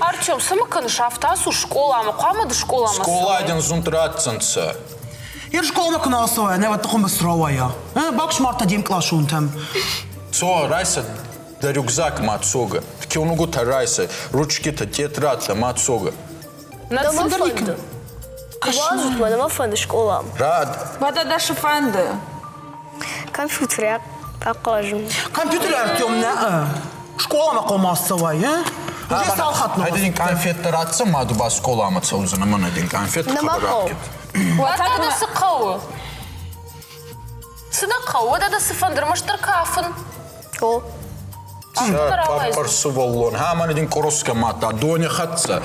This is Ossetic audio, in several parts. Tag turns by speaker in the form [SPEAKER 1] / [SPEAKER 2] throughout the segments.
[SPEAKER 1] Артем, цы мӕ кӕныс, афтӕ ацу скъоламӕ, хъуамӕ ды скъоламӕ
[SPEAKER 2] Скъолайы дын зунд ратдзӕнцӕ.
[SPEAKER 3] Ер скъоламӕ куы нал цӕуай, нӕ уӕд хъуымыз рауайа. Баксмарта де мкъласонтӕм.
[SPEAKER 2] Цо, райсӕ дӕ рюкзак ма цога. Киунугутӕ райсӕ, ручкитӕ, тетрадтӕ ма цога.
[SPEAKER 1] Нӕ
[SPEAKER 4] Нӕ фӕнды. Уадзут мӕ, нӕ мӕ фӕнды скъола.
[SPEAKER 2] Рад.
[SPEAKER 5] Уӕдӕ дӕ цы фӕнды?
[SPEAKER 4] Компьютерӕй ахъазын.
[SPEAKER 3] Компьютерӕй Артем нӕ скъоламӕ хъуамӕ ацӕуай, э? Уже цал хатт
[SPEAKER 2] нӕ Дин къанфеттӕ ратдзӕн ма ду ба скъоламӕ цӕудзӕнӕ, мӕнӕ дин къанфет
[SPEAKER 4] Нӕ мӕ хъӕуы.
[SPEAKER 1] Уӕдӕ дӕ цы хъӕуы? Цы дӕ хъӕуы? Уӕдӕ дӕ цы фӕнды, ӕрмӕстдӕр кафын.
[SPEAKER 4] О.
[SPEAKER 2] Пъӕр сувӕллон, ха мӕнӕ дин къороска мадта, дони хӕццӕ.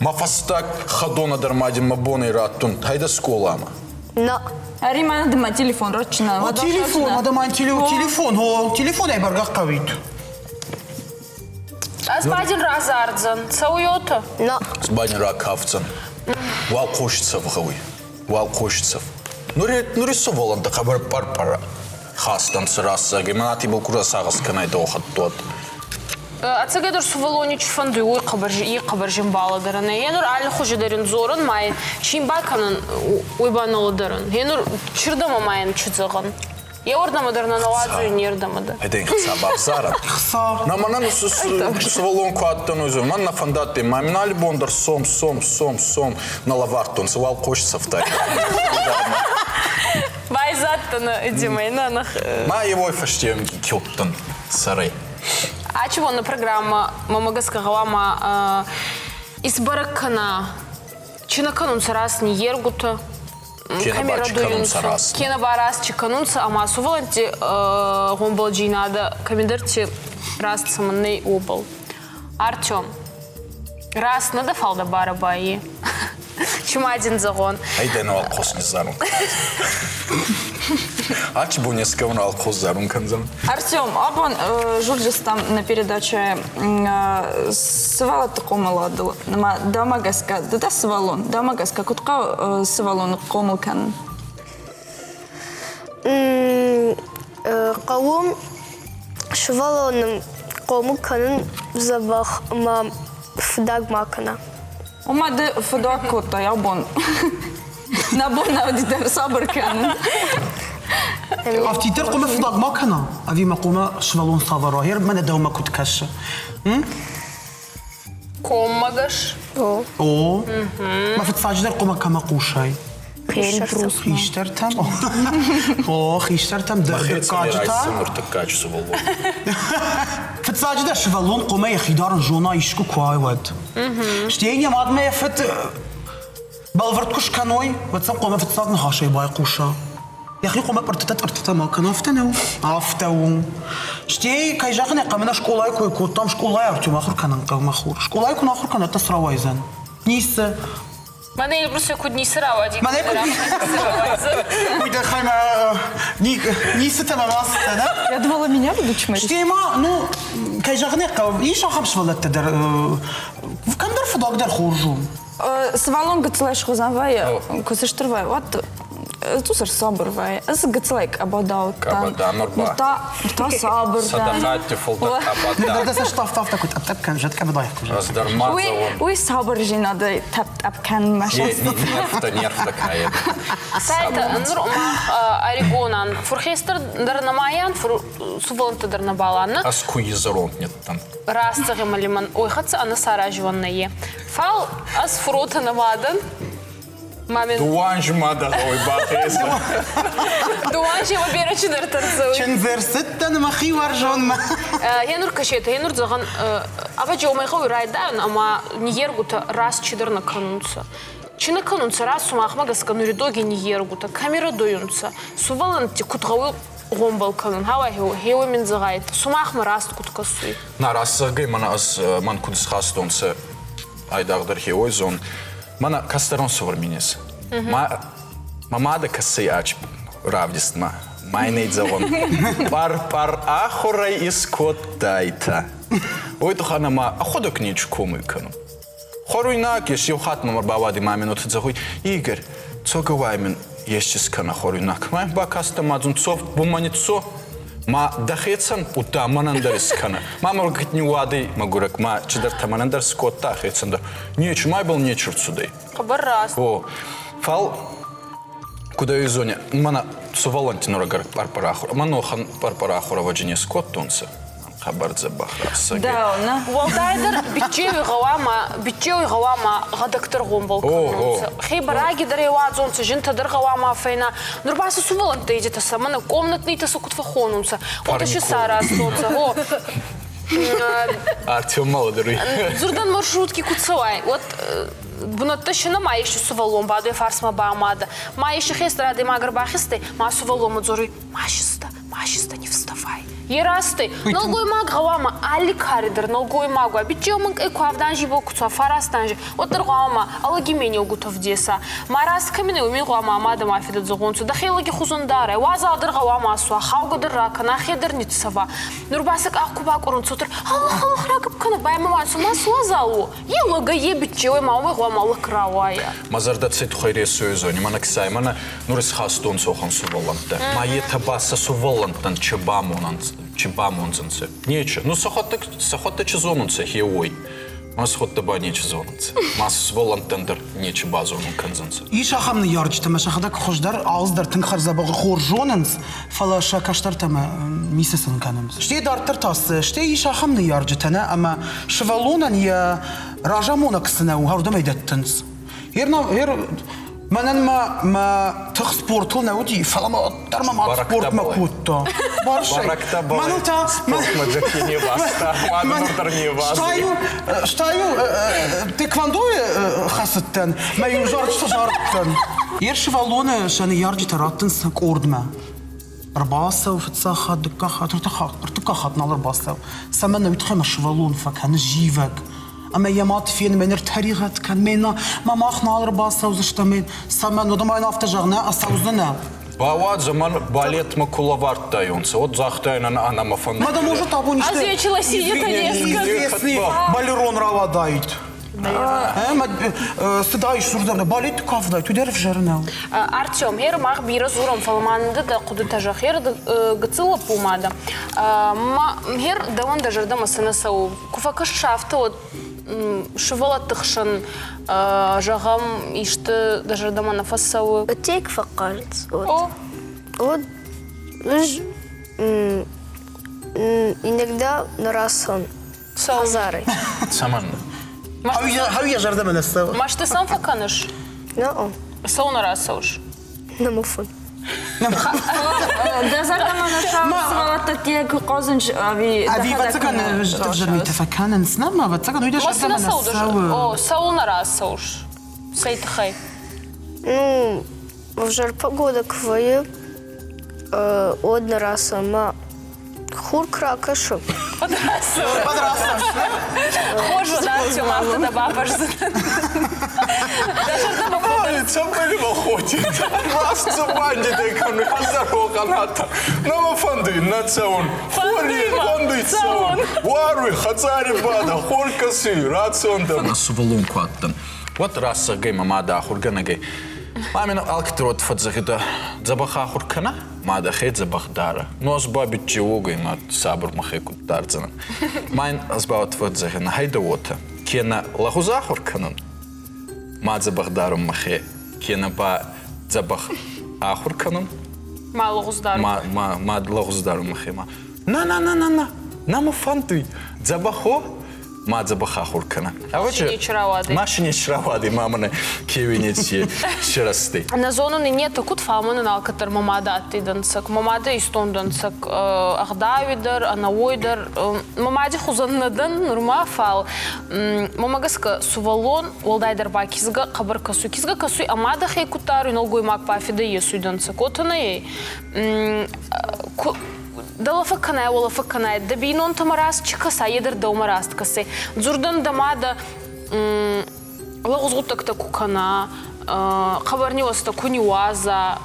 [SPEAKER 2] Мӕ фӕстаг хӕдонӕ дӕр ма дин мӕ бонӕй раттун. Гьӕйдӕ скъоламӕ.
[SPEAKER 4] На.
[SPEAKER 5] Ӕри мӕнӕ ды мӕ телефон раччына.
[SPEAKER 3] О, телефон, мадам, телефон, о, телефонӕй бӕргӕ хъӕуид.
[SPEAKER 1] Ӕз ба дин разардзӕн. Цӕуйотӕ?
[SPEAKER 4] На.
[SPEAKER 2] Ӕз ба дин ракафдзӕн. Уӕлхъос цӕв гъӕуй. Уӕлхъос цӕв. Нури, нури сувӕллӕнттӕ хъӕбӕр пъӕр-пъӕр хастӕнцӕ рӕсӕги. Мӕн ати ку расагъӕс кӕнай дохӕттуат.
[SPEAKER 1] Ӕцӕгӕйдӕр сувӕллони чи фӕндуй, уой хъӕбӕр, е хъӕбӕр зин балӕдӕрӕн ӕй. Е нур аллихузи дӕр ин дзорун, ма чин бакӕнӕн, уой ба нӕ лӕдӕрӕн. Е нур чердӕмӕ ма ин чи зӕгъӕн? Еуӕрдӕмӕ дӕр нӕ нӕ уадзуй, не рдӕмӕ дӕр.
[SPEAKER 2] Айдӕн хца бавзарӕн.
[SPEAKER 3] Хца.
[SPEAKER 2] На мӕнӕн сувӕллон ку адтӕн, уй мӕн нӕ фӕндадтӕй. Ма мин алли бон дӕр сом, сом, сом, сом нӕ лӕвардтонцӕ, уал хъос цӕфтӕй.
[SPEAKER 1] Байзадтӕн Димӕ нӕ
[SPEAKER 2] Ма еуой фӕсте килдтӕн сӕрӕй.
[SPEAKER 1] Ачивонна программа мӕмӕ гӕсгӕ гъӕуама исбӕрӕг кӕна, чи нӕ кӕнунцӕ раст ниййергутӕ,
[SPEAKER 2] Кенӕ ба чи кӕнунцӕ раст.
[SPEAKER 1] Кенӕ ба раст чи кӕнунцӕ ӕма сувӕллӕнтти гъомбӕлдзийнадӕ кӕмидӕрти раст цӕмӕннӕй, уобӕл. Артем, раст нӕ дӕ фал дӕ барӕ байи. Чума дин зӕгъон.
[SPEAKER 2] Айдӕн алхъос низзарун. Ачи бон ескӕмӕн алхъос зарун кӕндзӕн.
[SPEAKER 5] Артем, абон журналисттӕм на передаче сывӕллӕтты хъомыладыл ма дӕумӕ гӕсгӕ ды дӕ сывӕллон, дӕумӕ гӕсгӕ куыд хъӕуы сывӕллоны хъомыл кӕнын?
[SPEAKER 4] Хъӕуы сывӕллоны хъомыл кӕнын дзӕбӕх ӕмӕ фыдаг ма кӕна.
[SPEAKER 5] Ома ды фыдуаг кодтай абон. Нӕ бон нӕ уыди дӕр сабыр кӕнын.
[SPEAKER 3] Афтиддӕр хъуамӕ фыдаг ма кӕна, ӕви мӕ хъуамӕ сывӕллон цавӕр уа? Гъер мӕнӕ дӕумӕ куыд кӕсы?
[SPEAKER 1] Коммӕгӕс.
[SPEAKER 4] О.
[SPEAKER 3] О. Мӕ фыццаджыдӕр хъуамӕ кӕмӕ хъусай? Хистӕртӕм. О, хистӕртӕм дыккаджы та.
[SPEAKER 2] Ӕртыккаджы сывӕллон.
[SPEAKER 3] Фыццаджыдӕр сывӕллон хъуамӕ йӕхи дарын зона искуы куы уа, уӕд. Стӕй йӕ мадмӕ йӕ фыд бӕлвырд куы скӕной, уӕд сӕм хъуамӕ фыццаг ныхасӕй байхъуса. Йӕхи хъуамӕ пъыртытӕ-тъыртытӕ ма кӕна, афтӕ нӕу? Афтӕ у. Стӕй, кӕй зӕгъын ӕй хъӕуы, нӕ скъолайы кой кодтам, скъолайы Артем ахуыр кӕнын хъӕуы, мӕ хур. Скъолайы куы нӕ ахуыр кӕнат, то цы рауайдзӕн? Ницы.
[SPEAKER 1] Мӕнӕ Эльбрусы куыд ницы рауади.
[SPEAKER 3] Мӕнӕ куыд Уый дӕр хаймӕ ницытӕ мӕ мацытӕ, нӕ?
[SPEAKER 5] Я думала, меня будут чморить.
[SPEAKER 3] Стӕй ма, ну, кӕй зӕгъын ӕй хъӕуы, ис ахӕм сывӕллӕттӕ дӕр, кӕмдӕр фыдуаг дӕр хорз у.
[SPEAKER 5] Сывӕллон гыццылӕй схуызӕн вӕййы, куы сыстыр вӕййы, уӕд цъус ӕрсабыр вӕййы. Ӕз гыццылӕй къӕбӕда уыдтӕн.
[SPEAKER 2] Къӕбӕда ныр ба.
[SPEAKER 5] Ныр та, ныр та сабыр дӕн.
[SPEAKER 2] Сӕдӕхатты фылдӕр къӕбӕда.
[SPEAKER 3] Ныр дӕ цӕст афтӕ куы тъӕпп-тъӕпп кӕн, зӕд къӕбӕдайы хуызӕн.
[SPEAKER 2] Ӕз дӕр ма
[SPEAKER 5] Уый,
[SPEAKER 2] зӕгъон.
[SPEAKER 5] уый сабырдзинадӕй тӕпп-тъӕпп кӕнынмӕ
[SPEAKER 2] Нервтӕ, нервтӕ кайӕд.
[SPEAKER 1] Сайта нур мах ӕригонӕн фурхестӕр дӕр нӕмайӕн, фур сувӕллӕнттӕ дӕр нӕбал ан.
[SPEAKER 2] Ӕз ку изӕронд ниттӕн.
[SPEAKER 1] Раст зӕгъӕм, лимӕн, ой хӕццӕ ӕнӕ саразиуӕн нӕййе. Фал ӕз фуротӕ нӕ мадӕн. Мамин.
[SPEAKER 2] Дуанжи ма дӕ гъӕуй бахезӕ.
[SPEAKER 1] Дуанжи ма берӕ чидӕртӕ рцӕуй.
[SPEAKER 3] Чындзӕрцыдтӕн мӕхи уарзонмӕ.
[SPEAKER 1] Енур кӕсетӕ, енур зӕгъӕн, ӕвӕджи уомӕй гъӕуй райдайун, ӕма ниййергутӕ раст чидӕр нӕ кӕнунцӕ. Чи нӕ кӕнунцӕ раст сумахмӕ гӕсгӕ нуридоги ниййергутӕ, кӕми рӕдуйунцӕ, сувӕллӕнтти куд гъӕуй гъомбӕл кӕнун, гьӕуай хеуи мин зӕгъайтӕ, сумахмӕ раст куд кӕсуй?
[SPEAKER 2] На раст зӕгъгӕй, мӕнӕ ӕз мӕн куд исхастонцӕ айдагъдӕр хеуойзон. Мӕнӕ кӕстӕрон сувӕр мин ес. Ма мӕ мадӕ кӕсӕй ач равдистмӕ. Майнӕй зӕгъун. Пъар-пъар ахурӕй искодтайтӕ. Уой туххӕн ӕма ӕхуӕдӕг нечи комуй кӕнун. Хуӕруйнаг ес, еу хатт мӕмӕ бауади ма минутӕ зӕгъуй, Игорь, цогӕ уай мин ести скӕнӕ хуӕруйнаг. Ма бакастӕ ма дзун, цо, бумӕ ниццо. Ма дӕхецӕн, удта мӕнӕн дӕр искӕнӕ. Ма мӕ ниууадӕй мӕгурӕг, ма чидӕртӕ мӕнӕн дӕр скодта ӕхецӕн дӕр. Нечи, ма ибӕл нечи рцудӕй.
[SPEAKER 1] Хъӕбӕр раст.
[SPEAKER 2] О, фал куд ӕй зони, мӕнӕ сувӕллӕнтти нурӕгӕр пъӕрпъӕрахур, мӕн охӕн пъӕрпъӕрахур не скодтонцӕ. Хъӕбӕр дзӕбӕх расагӕ.
[SPEAKER 1] Дӕу, Уӕлдайдӕр биччеуи гъӕуама, биччеуи гъӕуама гъӕдӕгтӕ гъомбӕл кӕнонцӕ. Хебӕраги дӕр уадзонцӕ, зинтӕ дӕр гъӕуама фӕйна. Нур ба сӕ сувӕллӕнттӕ идетӕ сӕмӕнӕ комнатнитӕ сӕ куд фӕххонунцӕ. Уотӕ си саразтонцӕ. Гъо.
[SPEAKER 2] Артем молодой.
[SPEAKER 1] Дзурдӕн маршрутки ку цӕуай, уӕд бунӕттӕ си нӕма ести сувӕллон бадуй фарсмӕ ба мадӕ. Ма ести хестӕр адӕймаг ӕрбахизтӕй, ма сувӕллонмӕ дзоруй, ма систа, ма систа, не вставай. Ерастӕй, нӕлгоймаг гъӕуама алли кари дӕр нӕлгоймаг уа. Биччеу мӕнкъӕй ку авданзи бо ку цуа, фарастанзи, уӕддӕр гъӕуама ӕлӕги менеугутӕ вдеса. Ма раст кӕми не, уоми гъӕуама мадӕ ма фидӕ зӕгъонцӕ, дӕхе лӕги хузӕн дарай, уазал дӕр гъӕуама суа, хаугӕ дӕр ракӕна, хе дӕр ниццӕва. Нур ба сӕ къах ку бакъурунцӕ, уӕддӕр аллах, аллах рагӕпп кӕнӕ, баймӕ уа, ма суазал уо. Е лӕгӕй, е биччеуӕй ма уомӕй гъӕуама лӕг рауайа.
[SPEAKER 2] Мӕ зӕрдӕ ци туххӕй ресуй зони, мӕнӕ ксай, мӕнӕ нур исхастонцӕ уӕхӕн сувӕллӕнттӕ. Ма етӕ ба сӕ сувӕллӕнттӕн чи бамонӕнцӕ, чи бамондзӕнцӕ? Нечи. Ну, сӕхуӕдтӕ чи зонунцӕ, хе уой. Ма сӕхуӕдтӕ ба нечи зонунцӕ. Ма сувӕллӕнттӕн дӕр нечи базонун кӕндзӕнцӕ.
[SPEAKER 3] Ис ахӕм ныййарджытӕ ӕмӕ сӕхӕдӕг хуыздӕр, алцыдӕр тынг хӕрзӕбӕгъы хорз зонынц, фӕлӕ сӕ кӕстӕртӕмӕ ницы сын кӕнынц. Стӕй дарддӕр та цы? Стӕй ис ахӕм ныййарджытӕ, нӕ, ӕмӕ сывӕллонӕн йӕ разамонӕг цы нӕ у, уырдӕм ӕй дӕттынц. Ер мӕнӕн мӕ мӕ тых спортыл нӕ уыди, фӕлӕ мӕ уӕддӕр мӕ мад спортмӕ кодта. Барсӕй. Мӕныл та
[SPEAKER 2] спортмӕ джеки не баста, мады дӕр не
[SPEAKER 3] Стӕй-иу, стӕй-иу тэквондойы хӕцыдтӕн, мӕ-иу зарджытӕ зарыдтӕн. Йе сывӕллоны сӕ ныййарджытӕ раттынц къордмӕ. Ӕрбацӕуы фыццаг хатт, дыккаг хатт, ӕртыккаг хатт нал ӕрбацӕуы. Цӕмӕн уый тыххӕй мӕ сывӕллон фӕкӕны зивӕг. Ӕмӕ йӕ мад фен, мӕ ныр тӕригъӕд кӕн, мӕ мӕ мах нал ӕрбацӕудзыстӕм, цӕмӕн, уӕдӕ ма йын афтӕ зӕгъ, нӕ ацӕудзынӕ.
[SPEAKER 2] Бауадзӕ мӕн балетмӕ ку лӕвардтайонцӕ, уӕд загътайнӕ ӕнӕ мӕ фӕндӕ.
[SPEAKER 3] Мада может абон
[SPEAKER 1] исты
[SPEAKER 3] известный балерон рауадаид. Ӕмӕ цыдаис сурдӕм, балет куы кафыдаид, уый дӕр ӕвзӕр нӕу.
[SPEAKER 1] Артем, гъер мах бирӕ дзурӕм, фӕлӕ ма нын дӕ хъуыдытӕ зӕгъ, гъер гыццыл лӕппу ма дӕ. Гъер дӕуӕн дӕ зӕрдӕмӕ цы нӕ цӕуы? Куы фӕкӕсыс афтӕ, уӕд сывӕллӕтты хсӕн, зӕгъӕм, исты дӕ зӕрдӕмӕ нӕ фӕцӕуы?
[SPEAKER 4] Тек фӕхъазынц. Вот. Вот иногда на раз сон. Хӕдзарӕй.
[SPEAKER 2] Цӕмӕн?
[SPEAKER 3] Хау йӕ зӕрдӕмӕ нӕ цӕуы.
[SPEAKER 1] Мӕсты сӕм фӕкӕныс?
[SPEAKER 4] Нӕ.
[SPEAKER 1] Цӕуылнӕ рацӕуыс?
[SPEAKER 4] Намафон.
[SPEAKER 5] Дӕ зӕрдӕмӕ нӕ цӕуы сывӕллӕттӕ куы хъазынц ӕви
[SPEAKER 3] Ӕви ӕвӕццӕгӕн ӕвзӕр митӕ фӕкӕнынц, нӕ ма ӕвӕццӕгӕн уый дӕ зӕрдӕмӕ нӕ цӕуы.
[SPEAKER 1] О, цӕуылнӕ рацӕуыс? Цӕй тыххӕй?
[SPEAKER 4] Ну, ӕвзӕр погода куы вӕййы, уӕд нӕ рацӕуӕм ӕмӕ Хур куы ракӕсы.
[SPEAKER 1] Хорз уыд, Артем, афтӕ дӕ бафӕрсдзынӕн.
[SPEAKER 2] Цӕмӕй выходит? Раст дзубандитӕ кӕнуй хӕдзарохъанатӕ. Нӕ мӕ фӕндуй, нӕ цӕун. Хори фӕндуй цӕун. Уаруй, хӕдзари бада, хор кӕсуй, рацӕун дӕр. Сувӕллон ку адтӕн, уӕд расагӕй мӕ мадӕ ахургӕнӕгӕй. Ма мин алкӕддӕр уӕд фӕдзӕгъидӕ, дзӕбӕх ахур кӕнӕ, ма дӕхе дзӕбӕх дарӕ. Ну, ӕз ба бичче уогӕй ма сабур мӕхе куд дардзӕнӕн. Ма ин ӕз ба уӕд фӕдзӕгъин, гьӕйдӕ уотӕ, кенӕ лӕгъуз ахур кӕнун, ма дзӕбӕх дарун мӕхе, кенӕ ба дзӕбӕх ахур кӕнун,
[SPEAKER 1] Ма лӕгъуз дарун.
[SPEAKER 2] Ма, ма, ма лӕгъуз дарун мӕхе ма. На, на, на, на, на, на мӕ фӕндуй. Дзӕбӕх уо, ма дзӕбӕх ахур кӕнӕ. Машине рауадӕй, ма мӕнӕ кеуи неци сирӕзтӕй.
[SPEAKER 1] Нӕ зонун иннетӕ куд, фал мӕнӕн алкӕддӕр мӕ мадӕ адтӕй дӕнцӕг. Мӕ мадӕ истон дӕнцӕг ӕгъдауи дӕр, ӕнӕуой дӕр. Мӕ мади хузӕн нӕ дӕн нурма, фал мӕмӕ гӕсгӕ сувӕллон, уӕлдайдӕр ба кизгӕ хъӕбӕр кӕсуй. Кизгӕ кӕсуй ӕ мадӕ хе куд даруй, нӕлгоймаг ба фидӕ есуй дӕнцӕг. Уотӕ нӕ ӕй? Дӕлӕ фӕккӕнай, уӕлӕ фӕккӕнай, дӕ бийнонтӕмӕ раст чи кӕса, е дӕр дӕумӕ раст кӕсай. Дзурдӕн дӕ мадӕ лӕгъуз гъуддӕгтӕ ку кӕна, хъӕбӕр ниуӕзтӕ ку ниуаза,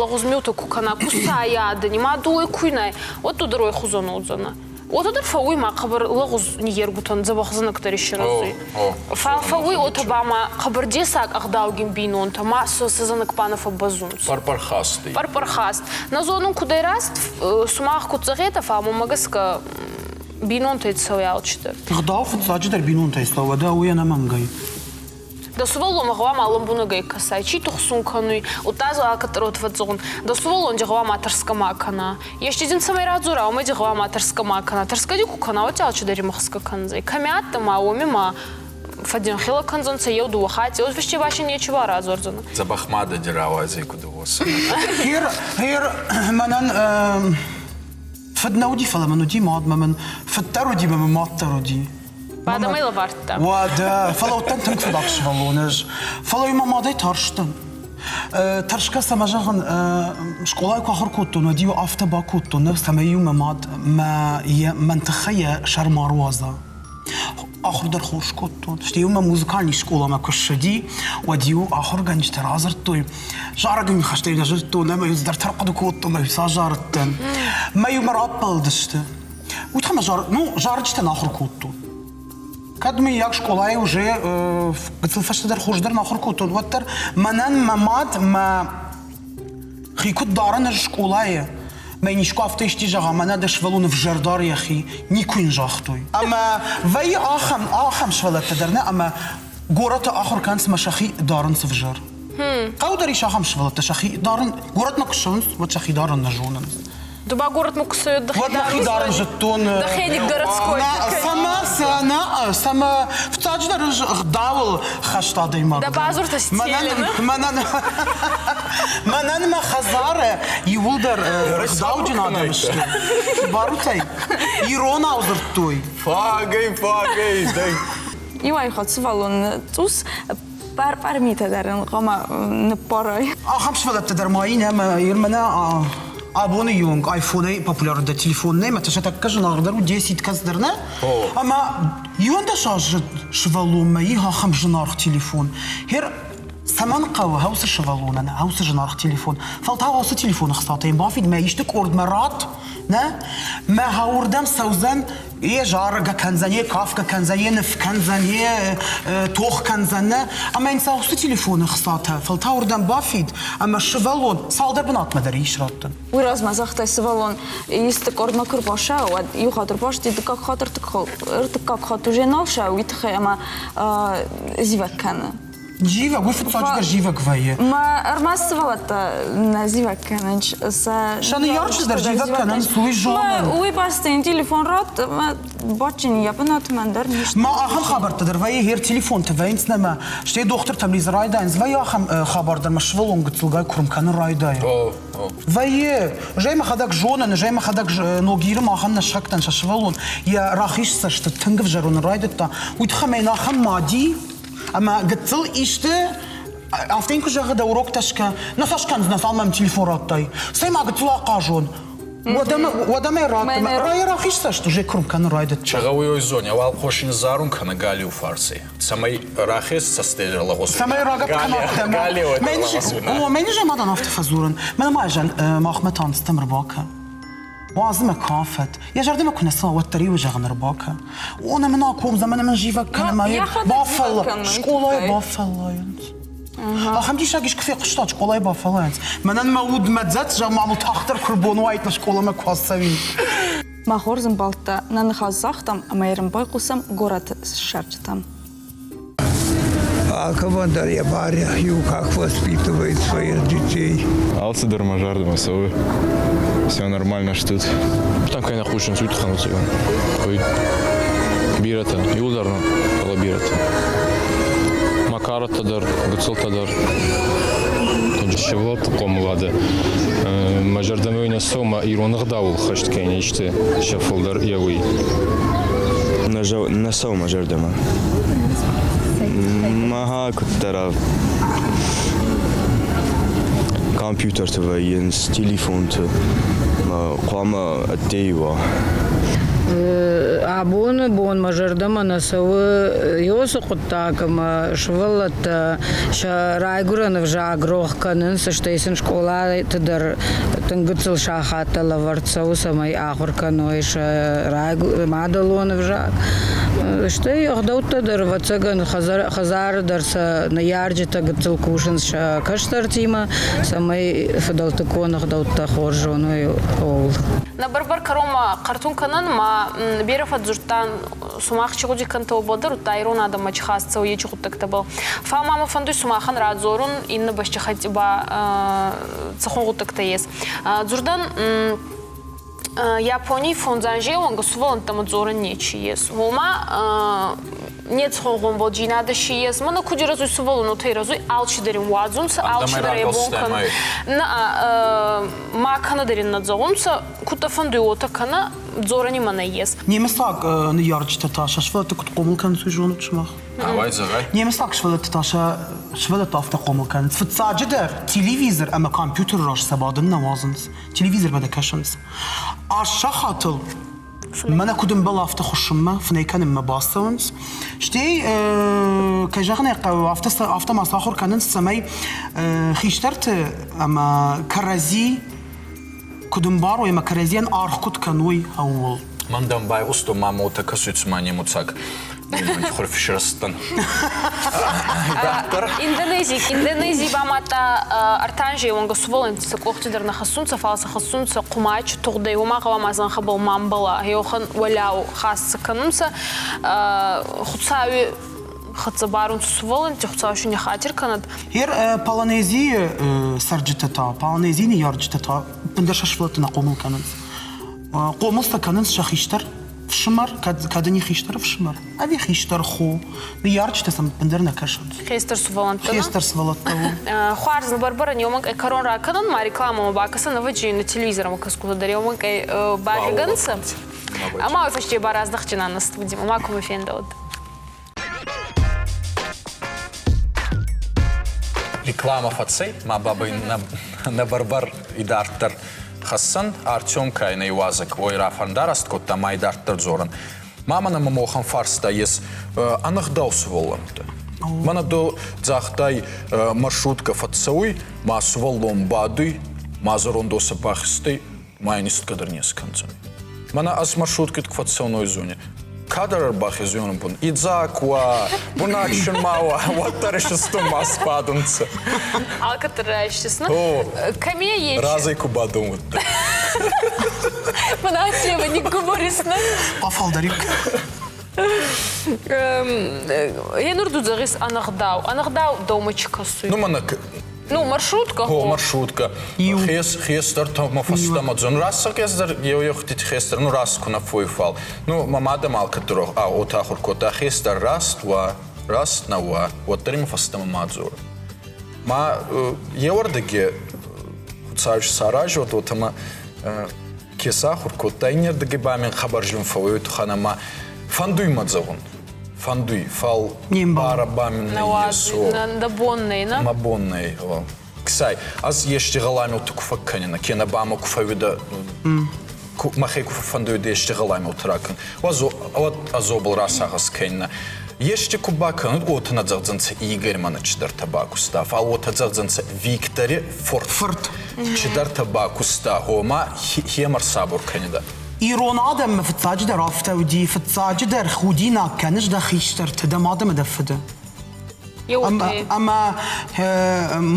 [SPEAKER 1] лӕгъуз миутӕ ку кӕна, ку сайа адӕни, ма ду уой ку най, уӕд ду дӕр уой хузӕн уодзӕнӕ. Уотӕ дӕр фӕууй ма хъӕбӕр лӕгъуз ниййергутӕн дзӕбӕх знӕгтӕ иссеруй. Фал фӕууй уотӕ ба ма хъӕбӕр дессаг ӕгъдаугин бийнонтӕ ма сӕ зӕнӕг ба нӕ фӕббӕззунцӕ.
[SPEAKER 2] Пӕрпӕрхасти.
[SPEAKER 1] Пӕрпӕрхаст. Нӕ зонун кудӕй раст, сумах куд зӕгъетӕ, фал мӕмӕ гӕсгӕ бийнонтӕй цӕуй алчидӕр.
[SPEAKER 3] Ӕгъдау фыццаджыдӕр бинонтӕй цӕуы, уӕдӕ уый ӕнӕмӕнгӕй.
[SPEAKER 1] Дӕ сувӕллонмӕ гъӕуама лӕмбунӕгӕй кӕсай, чи тухсун кӕнуй, удта дзо алкӕддӕр уотӕ фӕдздзорун. Дӕ сувӕллон ди гъӕуама тӕрсгӕ ма кӕна. Ести дин цӕмӕй радзора, уомӕй ди гъӕуама тӕрсгӕ ма кӕна. Тӕрсгӕ ди ку кӕна, уӕд алчидӕр имӕхсгӕ кӕндзӕй. Кӕми адтӕ ма, уоми ма фӕдзинхелӕ кӕндзӕнцӕ еу дууӕ хатти, уӕд фӕсте ба си нечи радзордзӕнӕ.
[SPEAKER 2] Дзӕбӕх мадӕ ди рауадзӕй куд уоса.
[SPEAKER 3] Хер, хер, мӕнӕн фыд нӕ уыди, фӕлӕ мын уыди мад, мӕ мын фыд дӕр уыди, мӕ мын мад дӕр уыди.
[SPEAKER 1] Бадӕмӕй лӕвӕрдта.
[SPEAKER 3] Уӕдӕ, фӕлӕ уыдтӕн тынг фыдӕх сывӕллон ӕз. Фӕлӕ мӕ мадӕй тарстӕн. Тӕрсгӕ цӕмӕ зӕгъын, скъолайы куы ахуыр кодтон, уӕд-иу афтӕ бакодтон, цӕмӕй-иу мӕ мад мӕ мӕн тыххӕй йӕ сӕр ма руадза. Ахуыр дӕр хорз кодтон. Стӕй-иу мӕ музыкальный скъоламӕ куы ссыди, уӕд-иу ахуыргӕнджытӕ радзырдтой, зарӕг ныхӕстӕй нӕ зыдтон, ӕмӕ-иу цыдӕртӕ ӕрхъуыды кодтон, ӕмӕ-иу сӕ зарыдтӕн. Мӕ-иу мӕ раппӕлыдысты. Уый та мӕ ну, зарджытӕн ахуыр кодтон. Кӕд мыййаг скъолайы уже гыццыл фӕстӕдӕр хуыздӕр ахуыр кодтон, уӕддӕр мӕнӕн мӕ мад мӕ хи куыд дарын ӕз скъолайы, мӕ искуы афтӕ исти зӕгъа, мӕнӕ дӕ сывӕллон ӕвзӕрдӕр йӕхи, никуы йын загътой. Ӕмӕ вӕййы ахӕм, ахӕм сывӕллӕттӕ дӕр нӕ, ӕмӕ горӕты ахуыр кӕнынц ӕмӕ сӕхи дарынц ӕвзӕр. Хъӕуы дӕр ис ахӕм сывӕллӕттӕ, сӕхи дарын, горӕтмӕ куы ссӕуынц, уӕд сӕхи дарын нӕ зонынц.
[SPEAKER 1] Ды ба городмӕ куы цӕуӕд
[SPEAKER 3] Уӕд мӕхи дарын зыдтон.
[SPEAKER 1] Дӕхӕдӕг городской.
[SPEAKER 3] Цӕмӕ, нӕ, цӕмӕ, фыццаджыдӕр ӕз ӕгъдауыл хӕст адӕймаг.
[SPEAKER 1] Дӕ базуртӕ стелены.
[SPEAKER 3] Мӕнӕн, мӕнӕн мӕ хӕдзары иууылдӕр ӕгъдауджын адӕм сты. Барутӕй иронау дзырдтой.
[SPEAKER 2] Фагӕй, фагӕй, дӕй.
[SPEAKER 5] Иуӕй хатт сывӕллон цъус Пъӕр-пъӕр митӕ дӕр ын хъуамӕ ныппарай.
[SPEAKER 3] Ахӕм сывӕллӕттӕ дӕр ма ин ӕмӕ мӕнӕ абоны онг айфонӕй популярдӕр телефон нӕй, мӕ сӕ тӕккӕ зынаргъдӕр у десять кӕцыдӕр нӕ. Ӕмӕ 11 азы сывӕллонмӕ и ахӕм зынаргъ телефон. Хер цӕмӕн хъӕуы хӕусы сывӕллонӕн хӕусы зынаргъ телефон? Фӕлтау ацы телефоны хцатӕ йын бафид, мӕ исты къордмӕ ратт, нӕ? Мӕ хауырдӕм цӕудзӕн Е заргӕ кӕндзӕн, е кафгӕ кӕндзӕн, е ныв кӕндзӕн, е тох кӕндзӕн, нӕ? Ӕмӕ йын цӕуы телефоны хцатӕ, фӕлтау уырдӕм бафид, ӕмӕ сывӕллон цалдӕр бынатмӕ дӕр ис раттын.
[SPEAKER 5] Уый размӕ загътай, сывӕллон исты къордмӕ куы рбасӕуы, уӕд иу хатт ӕрбасти, дыккаг хатт, ӕртыккаг хатт уже нал сӕуы, уый тыххӕй ӕмӕ зивӕг кӕны.
[SPEAKER 3] Зивӕг, уый фыццаджыдӕр зивӕг вӕййы.
[SPEAKER 5] Ма ӕрмӕст сывӕллӕттӕ нӕ зивӕг кӕнынц. Сӕ
[SPEAKER 3] Сӕ ныййарджытӕ дӕр зивӕг кӕнынц, уый зонын.
[SPEAKER 5] Уый бӕсты телефон ратт, ӕмӕ бадджын йӕ бынатмӕ ӕндӕр низтӕ.
[SPEAKER 3] Ма ахӕм хабӕрттӕ дӕр вӕййы, гъер телефонтӕ вӕййынц нӕмӕ, стӕй дохтыртӕм лидзы райдайынц, вӕййы ахӕм хабар дӕр, мӕ сывӕллон гыццылгай куырм кӕнын райдайы. Вӕййы, ӕз ӕй мӕхӕдӕг зонын, ӕз ӕй мӕхӕдӕг Ногиры махӕн нӕ сыхӕгтӕн сӕ сывӕллон йӕ рахиз цӕсты тынг ӕвзӕр уынын райдыдта. Уый тыххӕй мӕ йын ахӕм мади, Ӕмӕ гыццыл исты афтӕ йын куы зӕгъы дӕ уроктӕ скӕ, нӕ сӕ скӕндзынӕ, цалынмӕ мӕм телефон радтай. Цӕй ма гыццыл ахъазон. Уӕдӕ мӕ ратт, райӕ рахиз цӕст уже куырм кӕнын райдыдта.
[SPEAKER 2] Чагъӕуй зоня, уӕлхъос ин зарун кӕнӕ галиу фарси, цӕмӕй рахез цӕстӕй лӕгъуз.
[SPEAKER 3] Цӕмӕй рагӕпп кӕна. Мӕн зӕмадан афтӕ фӕдзурын. Мӕнӕ ма зӕн махмӕ танцтӕм ӕрбакӕ. Уадз мӕ кафӕд. Йӕ зӕрдӕмӕ куы нӕ цӕуа, уӕддӕр иу зӕгъын ӕрбакӕ. О, нӕ мын акомдзӕн, мӕнӕ мын зивӕг кӕны, мӕ бафӕлла, скъолайы бафӕллайынц. Ахӕм диссаг искуы фехъуыстат, скъолайы бафӕллайынц. Мӕнӕн мӕ уд мӕ дзӕцц, зӕгъ, ма мыл тагъддӕр куы рбон уаид, нӕ скъоламӕ куы ацӕуин.
[SPEAKER 5] Мӕ хорз ӕмбӕлттӕ, нӕ ныхас загътам ӕмӕ ӕрбайхъусӕм горӕты ссарджытӕм.
[SPEAKER 6] Алкӕмӕн дӕр йӕ бар иу как воспитывает своих детей.
[SPEAKER 7] Алцыдӕр мӕ зӕрдӕмӕ цӕуы. Все нормально ж тут. Там кӕй нӕ хъусынц, уый тыххӕн уыцы Куы бирӕтӕ, иуылдӕр нӕ, фӕлӕ бирӕтӕ. Макаротӕ дӕр, гыццылтӕ дӕр. Сывӕллӕтты хъомылады мӕ зӕрдӕмӕ уый нӕ цӕуы, мӕ ирон ӕгъдауыл хӕст кӕй не сты, сӕ фылдӕр йӕ уый.
[SPEAKER 8] Нӕ цӕуы мӕ зӕрдӕмӕ. Мӕ куыддӕр компьютерты вӕййынц, телефонты. Хъуамӕ ӕддейы уа.
[SPEAKER 9] Абоны бон мӕ зӕрдӕмӕ нӕ цӕуы уыцы хъуыддаг, ӕмӕ сывӕллӕттӕ сӕ райгуырӕн ӕвзаг рох кӕнынц, стӕй сын скъолаты дӕр тынг гыццыл сахаттӕ лӕвӕрд цӕуы, цӕмӕй ахуыр кӕной сӕ мадӕлон ӕвзаг. Стӕй ӕгъдӕуттӕ дӕр, ӕвӕццӕгӕн, хӕдзары дӕр сӕ ныййарджытӕ гыццыл кусынц сӕ кӕстӕртимӕ, цӕмӕй фыдӕлтыккон ӕгъдӕуттӕ хорз зоной, ууыл.
[SPEAKER 1] Нӕ бӕрбӕр кӕронмӕ хъӕртун кӕнӕн ма берӕ фӕдздзурдтан сумах чи гъуди кӕнтӕ, уобӕл дӕр, удта ирон адӕммӕ чи хаст цӕуй ечи гъуддӕгтӕбӕл. Фал ма мӕ фӕндуй сумахӕн радзорун, иннӕ бӕстихӕйтти ба цӕхуӕн гъуддӕгтӕ ес. Дзурдӕн Японий фондзанзей уӕнгӕ сувӕллӕнттӕмӕ дзорӕн нечи ес. Уома нецхон гъомбӕлдзийнадӕ си ес. Мӕнӕ куд ирӕзуй сувӕллон, уотӕ ирӕзуй, алчидӕр ин уадзунцӕ, алчидӕр ӕ бон кӕнуй. Нӕ, ма кӕнӕ дӕр ин нӕ зӕгъунцӕ, куддӕ фӕндуй, уотӕ кӕнӕ, дзорӕн имӕ нӕййес.
[SPEAKER 3] Немыцаг ныййарджытӕ та сӕ сывӕллӕтты куыд хъомыл кӕнынц, уый зонут сымах?
[SPEAKER 2] Давай, зӕгъай.
[SPEAKER 3] Немыцаг сывӕллӕтты та сӕ сывӕллӕтты афтӕ хъомыл кӕнынц. Фыццаджыдӕр телевизор ӕмӕ компьютеры раз сӕ бадын нӕ уадзынц. Телевизормӕ дӕ кӕсынц. Аст сахатыл мӕнӕ куыд ӕмбӕлы, афтӕ хуыссынмӕ, фынӕй кӕнынмӕ бацӕуынц. Стӕй, кӕй зӕгъын ӕй хъӕуы, афтӕ, афтӕ ма сахуыр кӕнынц, цӕмӕй хистӕрты ӕмӕ кӕрӕдзи куыд ӕмбарой ӕмӕ кӕрӕдзийӕн аргъ куыд кӕной, ӕууыл.
[SPEAKER 2] Мӕн дӕм байхъуыстон, мӕ мотӕ кӕсуй, цума немуцаг хурфсрӕстӕн.
[SPEAKER 1] Индонези, Индонези ба мадта ӕртанжей уӕнгӕ сувӕллӕнтти сӕ къохти дӕр нӕ хӕссунцӕ, фал сӕ хӕссунцӕ хъумач тугъдӕй, уомӕ гъӕуама зӕнхӕбӕл ма ӕмбӕла. Еуӕхӕн уӕлиау хаст кӕнунцӕ. Хуцауи хӕццӕ барунцӕ сувӕллӕнтти, Хуцау си не хатир кӕнӕд.
[SPEAKER 3] Ер Полонезийы цӕрджытӕ та, Полонезийы ныййарджытӕ та ӕндӕр сӕ сывӕллӕтты нӕ хъомыл кӕнынц. Хъомыл сӕ кӕнынц сӕ хистӕр фсымӕр, кӕд, кӕд ын и хистӕр ӕфсымӕр, ӕви хистӕр хо. Ныййарджытӕ сӕм ӕппындӕр нӕ кӕсынц.
[SPEAKER 1] Хестӕр сывӕллӕттӕ.
[SPEAKER 3] Хестӕр сывӕллӕттӕ у.
[SPEAKER 1] Хуарз барбарӕн еумӕ кӕрон ракӕнун, ма рекламӕмӕ бакӕсӕн, ӕвӕджи на телевизормӕ кӕсгутӕ дӕр еумӕ бахегӕнцӕ. Ӕма уой фӕсте ба раздӕхджинан на студимӕ, ма кумӕ фендӕуӕд.
[SPEAKER 2] Реклама фӕцӕй, ма бабӕй нӕ барбар идарддӕр хӕссӕн. Артем кай нӕ иуазӕг, уой рафӕндараст кодта ма идарддӕр дзорӕн. Ма мӕнӕ мӕ мохӕн фарста ес ӕнӕгъдау сувӕллӕнттӕ. Мӕнӕ до загътай маршрутка фӕццӕуй, ма сувӕллон бадуй, ма зӕронд уосӕ бахизтӕй, ма ин истгӕ дӕр не скӕндзӕн. Мӕнӕ ӕз маршруткит ку фӕццӕун уой зони. Кадӕр ӕрбахезуй бун, идзаг уа, бунатшин ма уа, уӕддӕр исистун ма сбадунцӕ.
[SPEAKER 1] Алкӕддӕр райстис, ну? Кӕми ечи?
[SPEAKER 2] Разӕй ку бадун уӕддӕр.
[SPEAKER 1] Мынасева не говорисна.
[SPEAKER 3] Афалдарик.
[SPEAKER 1] Енур ду зӕгъис ӕнӕгъдау. Ӕнӕгъдау дӕумӕ чи кӕсуй?
[SPEAKER 2] Ну, мӕнӕ
[SPEAKER 1] Ну, маршрутка.
[SPEAKER 2] О, маршрутка. Хес, хестӕртӕмӕ фӕстӕмӕ дзон. Раст хестӕр, еу-еухтити хестӕр, ну, раст ку нӕ фойфал. Ну, мӕ мадӕ ма алкӕддӕр уотӕ ахур кодта, хестӕр раст уа, раст нӕ уа, уӕддӕр имӕ фӕстӕмӕ ма дзор. Ма еуӕрдӕги Хуцау саразӕд, уотӕ ке сахур кодта, иннердиги ба мин хъӕбӕр зин фӕууй тухӕн ӕма фӕндуй мӕ зӕгъун. Фӕндуй, фал барӕ ба мин нӕййес.
[SPEAKER 1] Дӕ бон нӕй, нӕ?
[SPEAKER 2] Мӕ бон нӕй. Ксай, ӕз ести гъӕламеутӕ ку фӕккӕнинӕ, кенӕ ба мӕ ку фӕууидӕ, мӕхе ку фӕффӕндуидӕ ести гъӕламеутӕ ракӕн, уӕд ӕзобӕл расагъӕс кӕнинӕ. Ести ку бакӕнуд, уотӕ нӕ зӕгъдзӕнцӕ Игорь мӕнӕ чидӕртӕ бакуста, фал уотӕ зӕгъдзӕнцӕ Виктори фурт.
[SPEAKER 3] Фурт.
[SPEAKER 2] Чидӕртӕ бакуста, гъома хемӕ рсабур кӕнидӕ.
[SPEAKER 3] Ирон адӕммӕ фыццаджыдӕр афтӕ уыди, фыццаджыдӕр худинаг кӕныс дӕ хистӕрты, дӕ мад ӕмӕ дӕ фыды. Ӕмӕ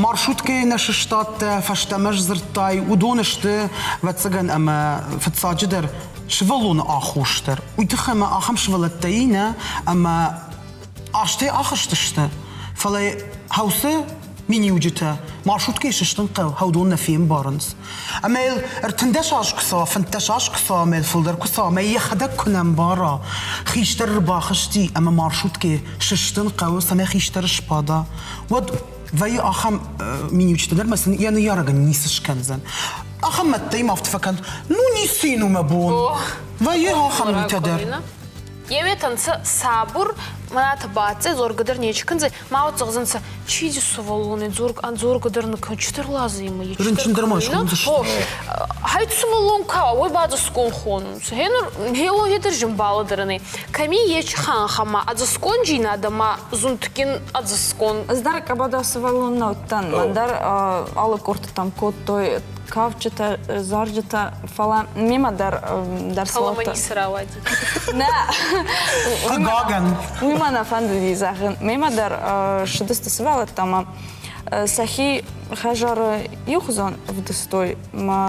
[SPEAKER 3] маршруткӕйы нӕ сыстадтӕ, фӕстӕмӕ сдзырдтай, уыдон сты, ӕвӕццӕгӕн, ӕмӕ фыццаджыдӕр сывӕллоны аххос дӕр. Уый тыххӕй ӕмӕ ахӕм сывӕллӕттӕ и нӕ, ӕмӕ азтӕй ахызтысты, фӕлӕ хӕусы миниуджытӕ маршруткӕйы сыстын хъӕуы, хӕудон нӕ фембарынц. Ӕмӕ йыл 13 аз куы цӕуа, 15 аз куы цӕуа, ӕмӕ йыл фылдӕр куы цӕуа, ӕмӕ йӕхӕдӕг куы нӕ мбара, хистӕр ӕрбахызти ӕмӕ маршруткӕйы сыстын хъӕуы, цӕмӕй хистӕр сбада, уӕд вӕййы ахӕм миниуджытӕ дӕр, ӕмӕ сын йӕ ныййарӕгӕн ницы скӕндзӕн. Ахӕм мӕдтӕй ма афтӕ фӕкӕн, ну ницы йын у мӕ бон. Вӕййы ахӕм митӕ дӕр.
[SPEAKER 1] Еуетӕ нцӕ сабур, мӕнӕ баццӕ дзоргӕ дӕр нечи кӕндзӕй, ма уӕд зӕгъдзӕнцӕ, чи ди сувӕллони дзорг, ан дзоргӕ дӕр нӕ кӕн, чидӕр лазы имӕ,
[SPEAKER 3] Рынчын дӕр ма схондзысты.
[SPEAKER 1] Хай сувӕллон ка уа, уой бадзӕсгон хонунцӕ. Гьенур хелогедӕр зинбалӕдӕрӕн Кӕми ечи ханхӕмӕ ӕдзӕсгонджийнадӕ ма зундгин ӕдзӕсгон.
[SPEAKER 5] Ӕз дӕр къӕбӕда сывӕллон нӕ уыдтӕн. Мӕн дӕр алы къордтӕм кодтой кафджытӕ, зарджытӕ, фӕлӕ мемӕ дӕр дӕр
[SPEAKER 1] Фӕлӕ мӕ ницы рауади.
[SPEAKER 5] Нӕ.
[SPEAKER 3] Хъыгагӕн.
[SPEAKER 5] Уый мӕ нӕ фӕндыди зӕгъын. Мемӕ дӕр ссыдысты сывӕллӕттӕ ӕмӕ сӕхи хӕдзары иухуызон ӕвдыстой, мӕ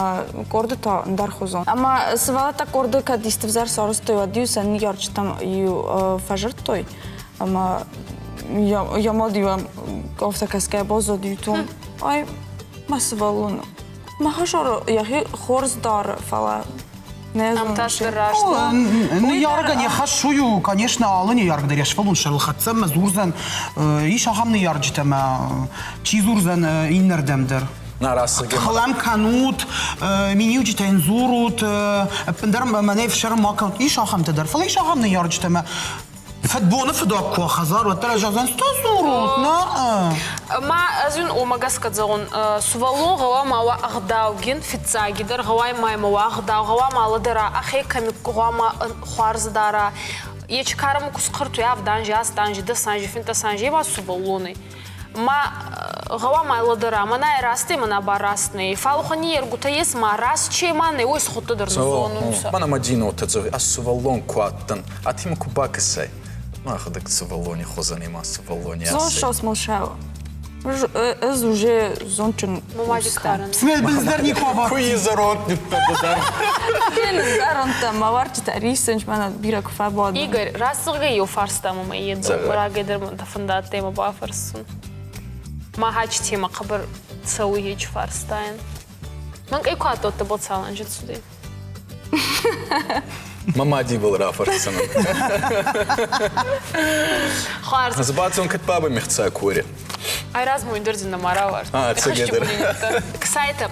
[SPEAKER 5] къорды та ӕндӕрхуызон. Ӕмӕ сывӕллӕттӕ къорды кӕд исты взӕр сарӕзтой, уӕд-иу сӕ ныййарджытӕм иу фӕзырдтой ӕмӕ йӕ мад-иу афтӕ кӕсгӕ баззад-иу том, ай мӕ сывӕллон у. Мӕ хӕдзары йӕхи хорз дары, фӕлӕ
[SPEAKER 1] Ам та стыр раст.
[SPEAKER 3] Ныййарӕгӕн йӕ хӕс уый у, конечно, алы ныййарӕг дӕр йӕ сывӕллон сӕрылхӕццӕ ӕмӕ дзурдзӕн, ис ахӕм ныййарджытӕ ӕмӕ чи дзурдзӕн иннӕрдӕм дӕр. Хылӕм кӕнут, миниуджытӕ йын дзурут, ӕппындӕр мӕнӕй ӕфсӕрм ма кӕнут. Ис ахӕмтӕ дӕр. Фӕлӕ ис ахӕм ныййарджытӕ ӕмӕ Фыдбоны фыдуаг куы уа хӕдзар, уӕддӕр ӕз зӕгъдзӕн, цы дзурут, нӕ?
[SPEAKER 1] Ма ӕз уин уомӕ гӕсгӕ зӕгъун, сувӕллон гъӕуама уа ӕгъдаугин, фиццагидӕр гъӕуама имӕ уа ӕгъдау, гъӕуама лӕдӕра, ӕхе кӕми гъӕуама хуарз дара. Ечи карӕмӕ ку схъӕртуй авд анзи, аст анзи, дӕс анзи, финддӕс анзи, е ба сувӕллон ӕй. Ма гъӕуама лӕдӕра, мӕнӕ раст ӕй, мӕнӕ ба раст нӕй. Фал уӕхӕн ниййергутӕ ес, ма раст чи ма нӕ, уой схудтӕ дӕр нӕ зонунцӕ.
[SPEAKER 2] Мӕнӕ Мадинотӕ зӕгъуй, ӕз сувӕллон ку адтӕн, атимӕ ку бакӕсай, мӕхӕдӕг сувӕллони хузӕн ма сувӕллони
[SPEAKER 5] асӕй. Зон смолшала. Ӕз уже зондджын
[SPEAKER 1] ус дӕн.
[SPEAKER 3] Смелбилдер никуы
[SPEAKER 2] Куы зӕронд ныттӕ
[SPEAKER 5] Зӕрондтӕ мӕ уӕрджытӕ риссынц, мӕнӕ бирӕ куы фӕбадын.
[SPEAKER 1] Игорь, раст зӕгъгӕ еу фарста мӕ едзо, рагӕй дӕр мӕ фӕндадтӕй мӕ бафӕрсун. Махач тема хъӕбӕр цӕуй ечи фарстайӕн. Мӕн къей ку адтӕ боцаланжи цудӕй.
[SPEAKER 2] Мӕ мади был рафӕрсдзӕнӕн.
[SPEAKER 1] Хуарз.
[SPEAKER 2] Збацон кӕд бабӕ мехца кори.
[SPEAKER 1] Ай размӕ уин дӕр зин нӕма равард.
[SPEAKER 2] А, ӕцӕгӕдӕр.
[SPEAKER 1] Кстати,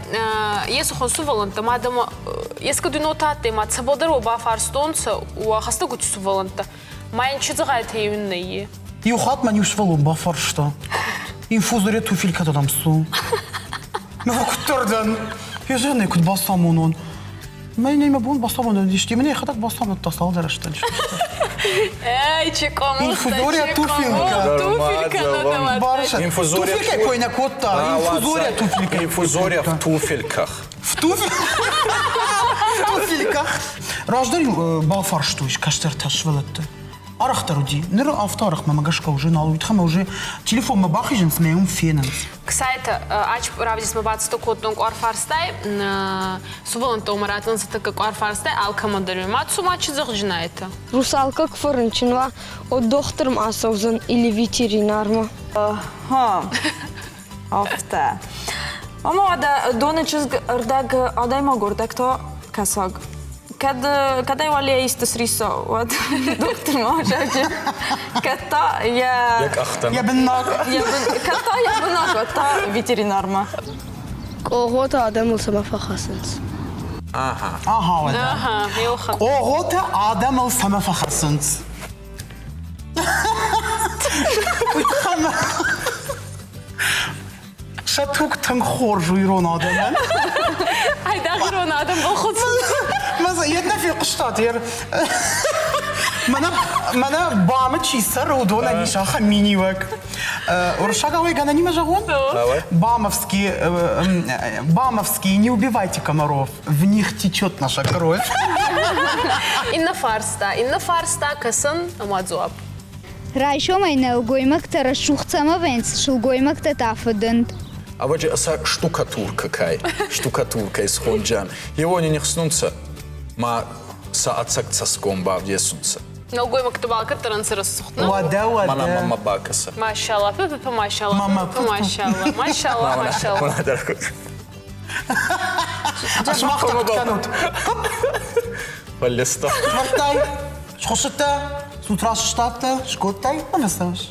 [SPEAKER 1] есухон сувӕллӕнттӕ ма дӕмӕ ескӕд уин адтӕй ма цӕбӕлдӕр уӕ бафарстонцӕ уӕ хӕстӕгути сувӕллӕнттӕ. Ма ин чи дзӕгъӕлтӕ иун нӕййе.
[SPEAKER 3] Иу хатт мӕн иу сывӕллон бафарста. Инфузория туфелькӕтӕ дам цу. Мӕ куыддӕр дӕн. Йӕ зӕгъын ӕй куыд бацамонон. Мӕнӕй мӕ бон бацамонӕн исти, мӕнӕ йӕхӕдӕг бацамыдта цалдӕр рӕстӕджы.
[SPEAKER 1] Эй, чекомухта,
[SPEAKER 3] Инфузория туфелька.
[SPEAKER 1] Туфелька надо
[SPEAKER 2] Инфузория
[SPEAKER 3] Туфелькӕ кой нӕ кодта. Инфузория туфелька.
[SPEAKER 2] Инфузория в туфельках.
[SPEAKER 3] В туфельках. Раздӕр-иу бафарстой кӕстӕртӕ сывӕллӕтты. Арӕхдӕр уыди. Ныр афтӕ арӕх мӕмӕ гӕсгӕ уже нал уыд, ӕмӕ уже телефонмӕ бахизынц мӕ уым фенынц.
[SPEAKER 1] Кстати, ач равдисмӕ бацыдтӕ кодтон къуар фарстай, сувӕллӕнттӕ уымӕ раттынц тӕккӕ къуар фарстай, алкӕмӕн дӕр ма цума чи зӕгъджынайтӕ?
[SPEAKER 4] Русалка куы фӕрынчын уа, уӕд дохтырмӕ ацӕудзӕн или ветеринармӕ.
[SPEAKER 5] Ага. Афтӕ. Ӕмӕ уӕдӕ доны чызг ӕрдӕг адӕймаг ӕрдӕг та кӕсаг. Кӕд кӕдӕй уӕлейӕ исты срисса, уӕд дохтырмӕ азӕджы. Кӕд та йӕ
[SPEAKER 2] Йӕ къӕхтӕн.
[SPEAKER 3] Йӕ быннаг.
[SPEAKER 5] Йӕ бын кӕд та йӕ бынаг, уӕд та ветеринармӕ.
[SPEAKER 4] Къогъотӕ адӕмыл цӕмӕ фӕхӕцынц?
[SPEAKER 2] Ага.
[SPEAKER 3] Ага, уӕдӕ.
[SPEAKER 1] Ага, еухан.
[SPEAKER 3] Къогъотӕ адӕмыл цӕмӕ фӕхӕцынц? Уый тыххӕй Сӕ туг тынг хорз у ирон адӕмӕн.
[SPEAKER 1] Айдагъ ирон адӕм бахуыц.
[SPEAKER 3] Йед нӕ фехъуыстат, ер. Мӕнӕ, мӕнӕ БАМы чи цӕры, уыдонӕн ис ахӕм миниуӕг. Уырыссагау ӕй гӕнӕнимӕ зӕгъон? Бамовский, Бамовский, не убивайте комаров, в них течет наша кровь.
[SPEAKER 1] Иннӕ фарста, иннӕ фарста кӕсын ӕмӕ дзуапп.
[SPEAKER 10] Райсомӕй нӕлгоймӕгтӕ рӕсугъд цӕмӕ вӕййынц, сылгоймӕгтӕ та фыдынд.
[SPEAKER 2] Ӕвӕджи сӕ штукатуркӕ кӕй, штукатуркӕй схонджан. Еуони нихснунцӕ, ма сӕ ӕцӕг цӕсгом бавдесунцӕ.
[SPEAKER 1] Нӕлгоймӕгты балкӕддӕр ӕнцӕ рӕсугъд, нӕ?
[SPEAKER 3] Уӕдӕ, уӕдӕ.
[SPEAKER 2] Мӕнӕ мӕмӕ бакӕсӕ.
[SPEAKER 1] Машалла, пы-пы-пы, машалла, пы-пы, машалла, машалла, машалла.
[SPEAKER 3] Сымах та куыд кӕнут?
[SPEAKER 2] Фӕллӕста.
[SPEAKER 3] Схуырдтай, схуыссыдтӕ, с утра сыстадтӕ, скодтай ӕмӕ цӕуыс.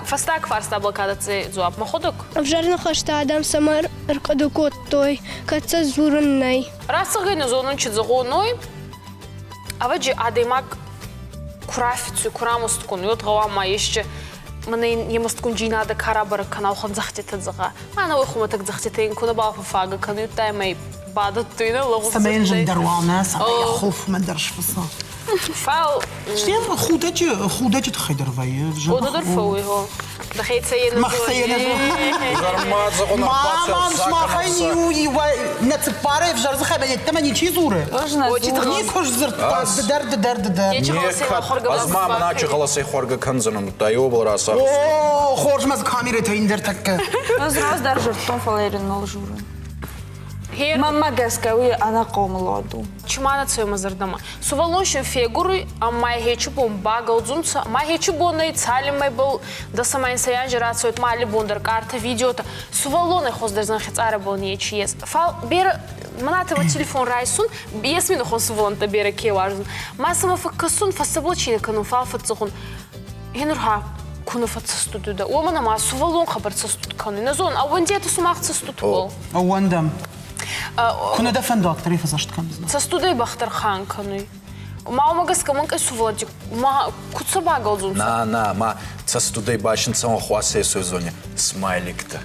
[SPEAKER 1] Фӕстаг фарста блокадӕци дзуапп мӕхуӕдӕг?
[SPEAKER 4] Ӕвзӕр ныхӕстӕ адӕм цӕмӕ ӕрхъуыды кодтой, кӕд сӕ дзурын нӕй.
[SPEAKER 1] Рацӕгӕй нӕ зонун чи зӕгъоной, ӕвӕджи адӕймаг ку рафицуй, ку рамустгун, уӕд гъӕуама есче мӕнӕ ин е мӕстгунджийнадӕ ка рабӕрӕг кӕна, уӕхӕн дзӕхтитӕ зӕгъа. Ӕнӕуи хумӕтӕг дзӕхтитӕ ин ку нӕбал фӕффагӕ кӕнуй, удта имӕ бадӕттуй нӕ лӕгъуз
[SPEAKER 3] Цӕмӕй ын
[SPEAKER 1] дзурдтӕй.
[SPEAKER 3] зындӕр уа, нӕ, цӕмӕй йӕ хуылфмӕ дӕр сфыца.
[SPEAKER 1] Фал
[SPEAKER 3] Стӕй худӕджы, худӕджы тыххӕй дӕр вӕййы.
[SPEAKER 1] Одо дӕр фӕууй, гъо. Дӕхецӕй е нӕ
[SPEAKER 3] Мамам, сымахӕн иу иуӕй нӕ цыппарӕй ӕвзӕр дзыхӕй йеддӕмӕ ничи дзуры. Никуы сдзырдта ды дӕр, ды дӕр, ды дӕр.
[SPEAKER 2] Ӕз ма мӕнӕ хъӕлӕсӕй хуӕргӕ кӕндзӕнӕн, удта еуӕбӕл рацахур.
[SPEAKER 3] О, хорз мӕ дзы камерӕтӕ ин дӕр тӕккӕ.
[SPEAKER 5] Ӕз раздӕр зырдтон, фӕлӕ йын нал журын. Мӕнмӕ гӕсгӕ уый ӕнӕхъомылад у.
[SPEAKER 1] Чи ма нӕ цӕуй мӕ зӕрдӕмӕ? Сувӕллон син фегуруй, ӕма хечи бон багӕлдзунцӕ, ма хечи бонӕй цалинмӕ был дӕсӕмӕ инсӕй анзи рацӕуӕд, ма алли бон дӕр къартӕ, видеотӕ. Сувӕллонӕй хуӕздӕр зӕнхи цъарӕбӕл нечи ес. Фал берӕ мӕнӕ телефон райсун, ес мин ухон сувӕллӕнттӕ берӕ ке уарзун. Ма сӕмӕ фӕккӕсун, фӕссӕбӕл чи нӕ кӕнун, фал фӕццӕгъун. Гьенур ха ку нӕ фӕццӕстуд удӕ, уомӕн ӕма сувӕллон хъӕбӕр цӕстуд кӕнуй. Нӕ зонун, ӕууӕндетӕ сумах цӕстутбӕл?
[SPEAKER 3] Ӕууӕндӕм. Куы нӕ дӕ фӕндаг дӕр фӕцӕст кӕндзынӕ.
[SPEAKER 1] Цӕстудӕй бӕх дӕр хан кӕнуй. Ма уымӕ гӕсгӕ мӕн къай сувӕллӕнтти ма куд сӕ багӕлдзунцӕ?
[SPEAKER 2] На, на, ма цӕстудӕй башинцӕ хуасӕ сойзоне смайликтӕ.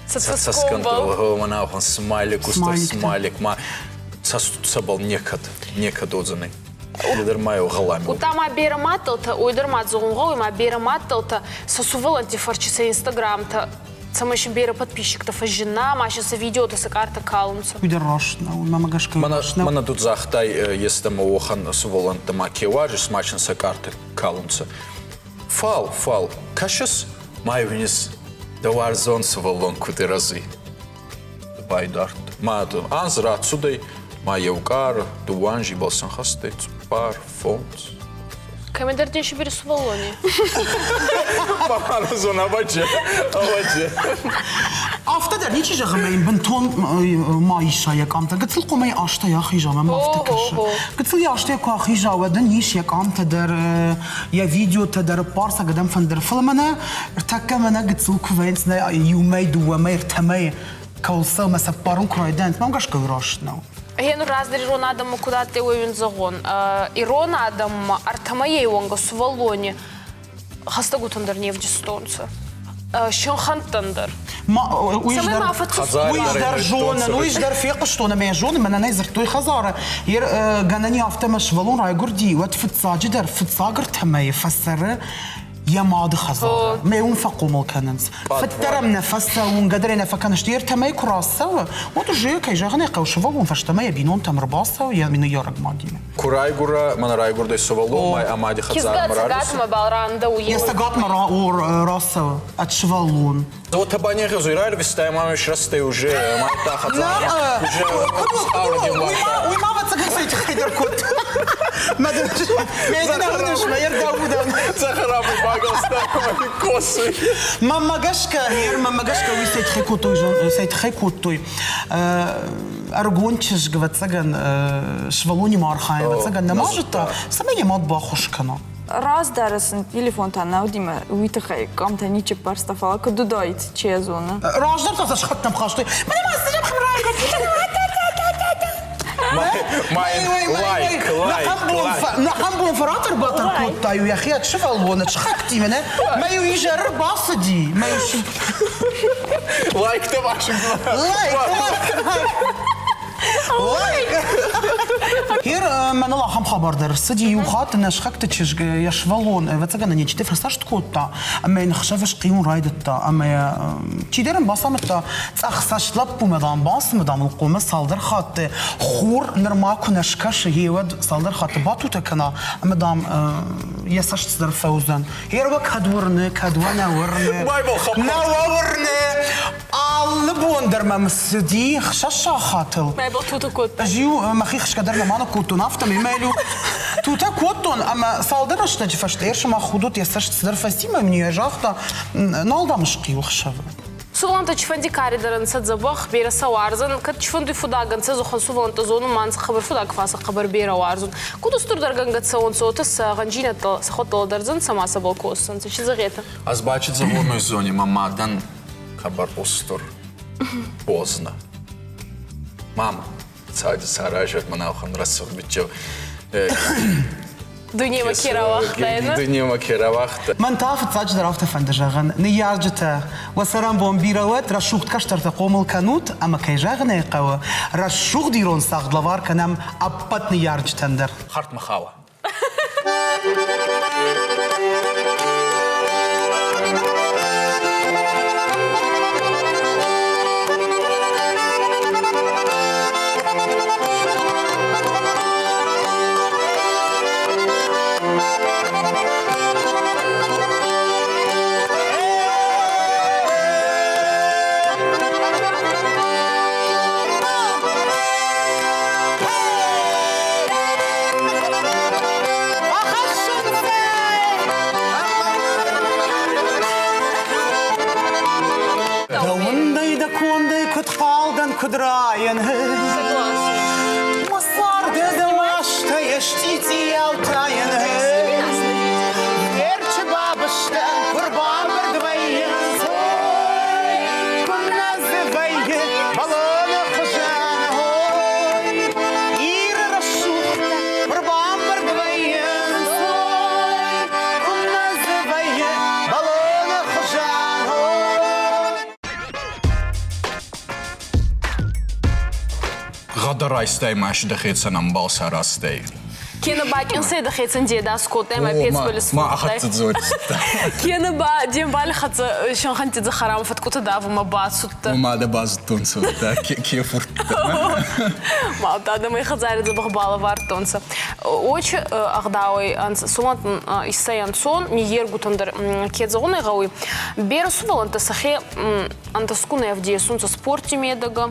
[SPEAKER 1] Цӕсгомбӕл.
[SPEAKER 2] Мӕнӕ смайлик, устур смайлик, ма цӕстуд цӕбӕл некӕд, некӕд уодзӕнӕй. Дӕр ма еу гъӕлами.
[SPEAKER 1] Удта ма берӕ мадтӕлтӕ, уой дӕр ма зӕгъун гъӕуй, ма берӕ мадтӕлтӕ сӕ сувӕллӕнтти фӕрчи сӕ инстаграмтӕ цӕмӕй син берӕ подписчиктӕ фӕззинна, ма син сӕ видеотӕ сӕ къартӕ калунцӕ.
[SPEAKER 3] Уый дӕр раст нӕу, мӕмӕ гӕсгӕ раст нӕу.
[SPEAKER 2] Мӕнӕ тут загътай, естӕмӕ уӕхӕн сувӕллӕнттӕ ма ке уарзис, ма син сӕ къартӕ калунцӕ. Фал, фал, кӕсыс, ма уинис, дӕ уарзон сувӕллон куд ирӕзуй. Байдард. Ма анз рацудӕй, ма еу къар, дууӕ анзи бал сӕнхӕстӕй, цуппар, фондз.
[SPEAKER 1] Кӕмӕдӕр дин Сибири сувӕллони.
[SPEAKER 2] Маханазон ӕвӕджи, ӕвӕджи.
[SPEAKER 3] Афтӕ дӕр ничи зӕгъы, ӕмӕ йын бынтон ма иса йӕ къамтӕ. Гыццыл хъуымӕй азтӕй ахиза, мӕм афтӕ кӕсы. Гыццыл йӕ азтӕй куы ахиза, уӕд ын ис йӕ къамтӕ дӕр, йӕ видеотӕ дӕр, ӕппар сӕ кӕдӕм фӕндыр. Фӕлӕ мӕнӕ ӕртӕккӕ мӕнӕ гыццыл куы вӕййынц, нӕ иу мӕй, дыууӕ мӕй, ӕртӕ мӕйы кӕуыл цӕуы ӕмӕ сӕ ӕппарын куы райдайынц, мӕм гӕсгӕ уый раст нӕу.
[SPEAKER 1] Гъенур раздӕр ирон адӕммӕ куд адтӕй, уой уин зӕгъон. Ирон адӕммӕ ӕртӕмӕйей уӕнгӕ сувӕллони хӕстӕгутӕн дӕр не вдистонцӕ. Синхӕнттӕн дӕр.
[SPEAKER 3] Цӕмӕй ма Уый дӕр зонын, уый дӕр фехъуыстон ӕмӕ йӕ зонын, мӕнӕн ӕй дзырдтой хӕдзары. Гӕнӕн и афтӕ мӕ сывӕллон райгуырди, уӕд фыццаджыдӕр фыццаг ӕртӕмӕйы фӕцӕры йӕ мады хӕдзары. Мӕ уым фӕхъомыл кӕнынц. Фыддӕр ӕм нӕ фӕцӕуы, уынгӕ дӕр ӕй нӕ фӕкӕны. Стӕй ӕртӕмӕй куы рацӕуы, уӕд уже, кӕй зӕгъын ӕй хъӕуы, сывӕллон фӕстӕмӕ йӕ бинонтӕм ӕрбацӕуы йӕ ныййарӕг мадимӕ.
[SPEAKER 2] Ку райгура, мӕнӕ райгурдӕй сувӕллон ӕ мади хӕдзармӕ
[SPEAKER 1] Кизгӕ цӕгатмӕ бал рандӕуй.
[SPEAKER 3] Йӕ цӕгатмӕ рацӕуы ӕд сывӕллон.
[SPEAKER 2] Вот абанегъезуй рарвистай, маме срастӕй уже, мадта хӕдзармӕ. Уже
[SPEAKER 3] Уый ма ӕвӕццӕгӕн цӕй тыххӕй дӕр кодта.
[SPEAKER 2] Цӕхӕрабы багӕлста косы.
[SPEAKER 3] Мӕнмӕ гӕсгӕ, мӕнмӕ гӕсгӕ уый цӕй тыххӕй кодтой, цӕй тыххӕй кодтой. Ӕрыгон чызг, ӕвӕццӕгӕн, сывӕллонимӕ архайын, ӕвӕццӕгӕн, нӕма зыдта, цӕмӕй йӕ мад баххуыс кӕна.
[SPEAKER 5] Раздӕры сын телефонтӕ нӕ уыди мӕ уый тыххӕй къамтӕ ничи ппӕрста, фӕлӕ куыд уыдаид, чи йӕ зоны.
[SPEAKER 3] Раздӕр та сӕ сыхӕгтӕм хастой. Мӕнӕ ма цы зӕххын
[SPEAKER 2] Лайк, лайк, лайк.
[SPEAKER 3] Нӕхъӕн бон фӕратӕр-батӕр кодта-иу йӕхи ӕд сывӕллоны сыхӕгтимӕ, нӕ? Мӕ-иу изӕры бацыди, мӕ-иу
[SPEAKER 2] Лайк-то вашим.
[SPEAKER 3] Лайк, лайк. Гер мӕныл ахӕм хабар дӕр ӕрцыди. Иу хатт нӕ сыхӕгты чызг йӕ сывӕллон, ӕвӕццӕгӕн, ын йе фӕсаст кодта, ӕмӕ йын ӕхсӕвы схъиуын райдыдта. Ӕмӕ чидӕр ын бацамыдта, цъӕхцӕст лӕппумӕ, дам, бацымы, дам, ыл хъуамӕ цалдӕр хатты хур нырма куы нӕ скӕсы, гъе уӕд цалдӕр хатты батутӕ кӕна, ӕмӕ, дам, йӕ цӕст цыдӕр фӕуыдзӕн. Гъер уӕ кӕд уырны, кӕд уӕ нӕ уырны. Нӕ уӕ уырны! Алы бон дӕр мӕм цыди хсӕз сахатыл.
[SPEAKER 1] Мӕ был тутӕ кодта.
[SPEAKER 3] Ӕз-иу мӕхи хсгӕ дӕр нӕма ныккодтон, афтӕмӕй мӕ-иу тутӕ кодтон ӕмӕ цалдӕр рӕстӕджы фӕстӕ сымах худут, йӕ цӕст цыдӕр фӕци мӕ мын йӕ загъта, нал дам схъиу ӕхсӕвы.
[SPEAKER 1] Сувӕллӕнттӕ чифӕнди кари дӕр ӕнцӕ дзӕбӕх, берӕ сӕ уарзӕн, кӕд чифӕнди фудаг ӕнцӕ, зохӕн сувӕллӕнттӕ зонун, ма ӕнцӕ хъӕбӕр фудаг фӕцӕ хъӕбӕр берӕ уарзун. Куд устурдӕргӕнгӕ цӕуонцӕ, уотӕ сӕ гъӕнджийнӕдтӕ сӕхуӕдтӕ лӕдӕрдзӕнцӕ ма сӕбӕл косдзӕнцӕ. Чи зӕгъетӕ?
[SPEAKER 2] Ӕз ба чи зӕгъон зони, мӕ мадӕн хъӕбӕр устур поздно. Мама, цади саразӕд мӕн алхан рӕсугъд биччеу.
[SPEAKER 1] Дунемӕ ке рауагътай,
[SPEAKER 2] Дунемӕ ке рауагъта.
[SPEAKER 3] Мӕн та фыццаджыдӕр афтӕ фӕнды зӕгъын, ныййарджытӕ, уӕ цӕрӕнбон бирӕ уӕд, рӕсугъд кӕстӕртӕ хъомыл кӕнут ӕмӕ, кӕй зӕгъын ӕй хъӕуы, рӕсугъд ирон цагъд лӕвар кӕнӕм ӕппӕт ныййарджытӕн дӕр.
[SPEAKER 2] Хӕрдмӕ хауа.
[SPEAKER 3] Дӕуындӕй дӕ кондӕй куыд хъал дӕн, куыд райӕн. Мӕ царды дӕ мастӕй ыстъицъиау тайӕн. Терчы бабызтӕ куы рбамбырд вӕййынц, ой, куыннӕ дзы вӕййы бӕлоны хуызӕн, ой, Иры рӕсугъдтӕ куы рбамбырд вӕййынц, ой, куыннӕ дзы вӕййы бӕлоны хуызӕн, ой.
[SPEAKER 2] Гъӕдӕ райстай ма дӕхецӕн ӕмбал саразтӕй.
[SPEAKER 1] Кенӕ ба къенсӕй дӕхецӕн деда скодтай ма пецбӕл
[SPEAKER 2] Ма ахӕццӕ дзордта.
[SPEAKER 1] Кенӕ ба де мбали хӕццӕ сӕнхӕнтти дзӕхӕрама фӕткъутӕ давунмӕ бацудтӕ.
[SPEAKER 2] Ма дӕ базудтонцӕ, ке фурттӕ.
[SPEAKER 1] Ма адӕмӕй хӕдзари дзӕбӕх балӕвардтонцӕ. Очи ӕгъдауӕй сувӕллӕнттӕн иссӕй ӕнцон, ниййергутӕн дӕр ке зӕгъун ӕй гъӕуй. Берӕ сувӕллӕнттӕ сӕхе ӕнтӕсгунӕй ӕвдесунцӕ спорти медӕгӕ,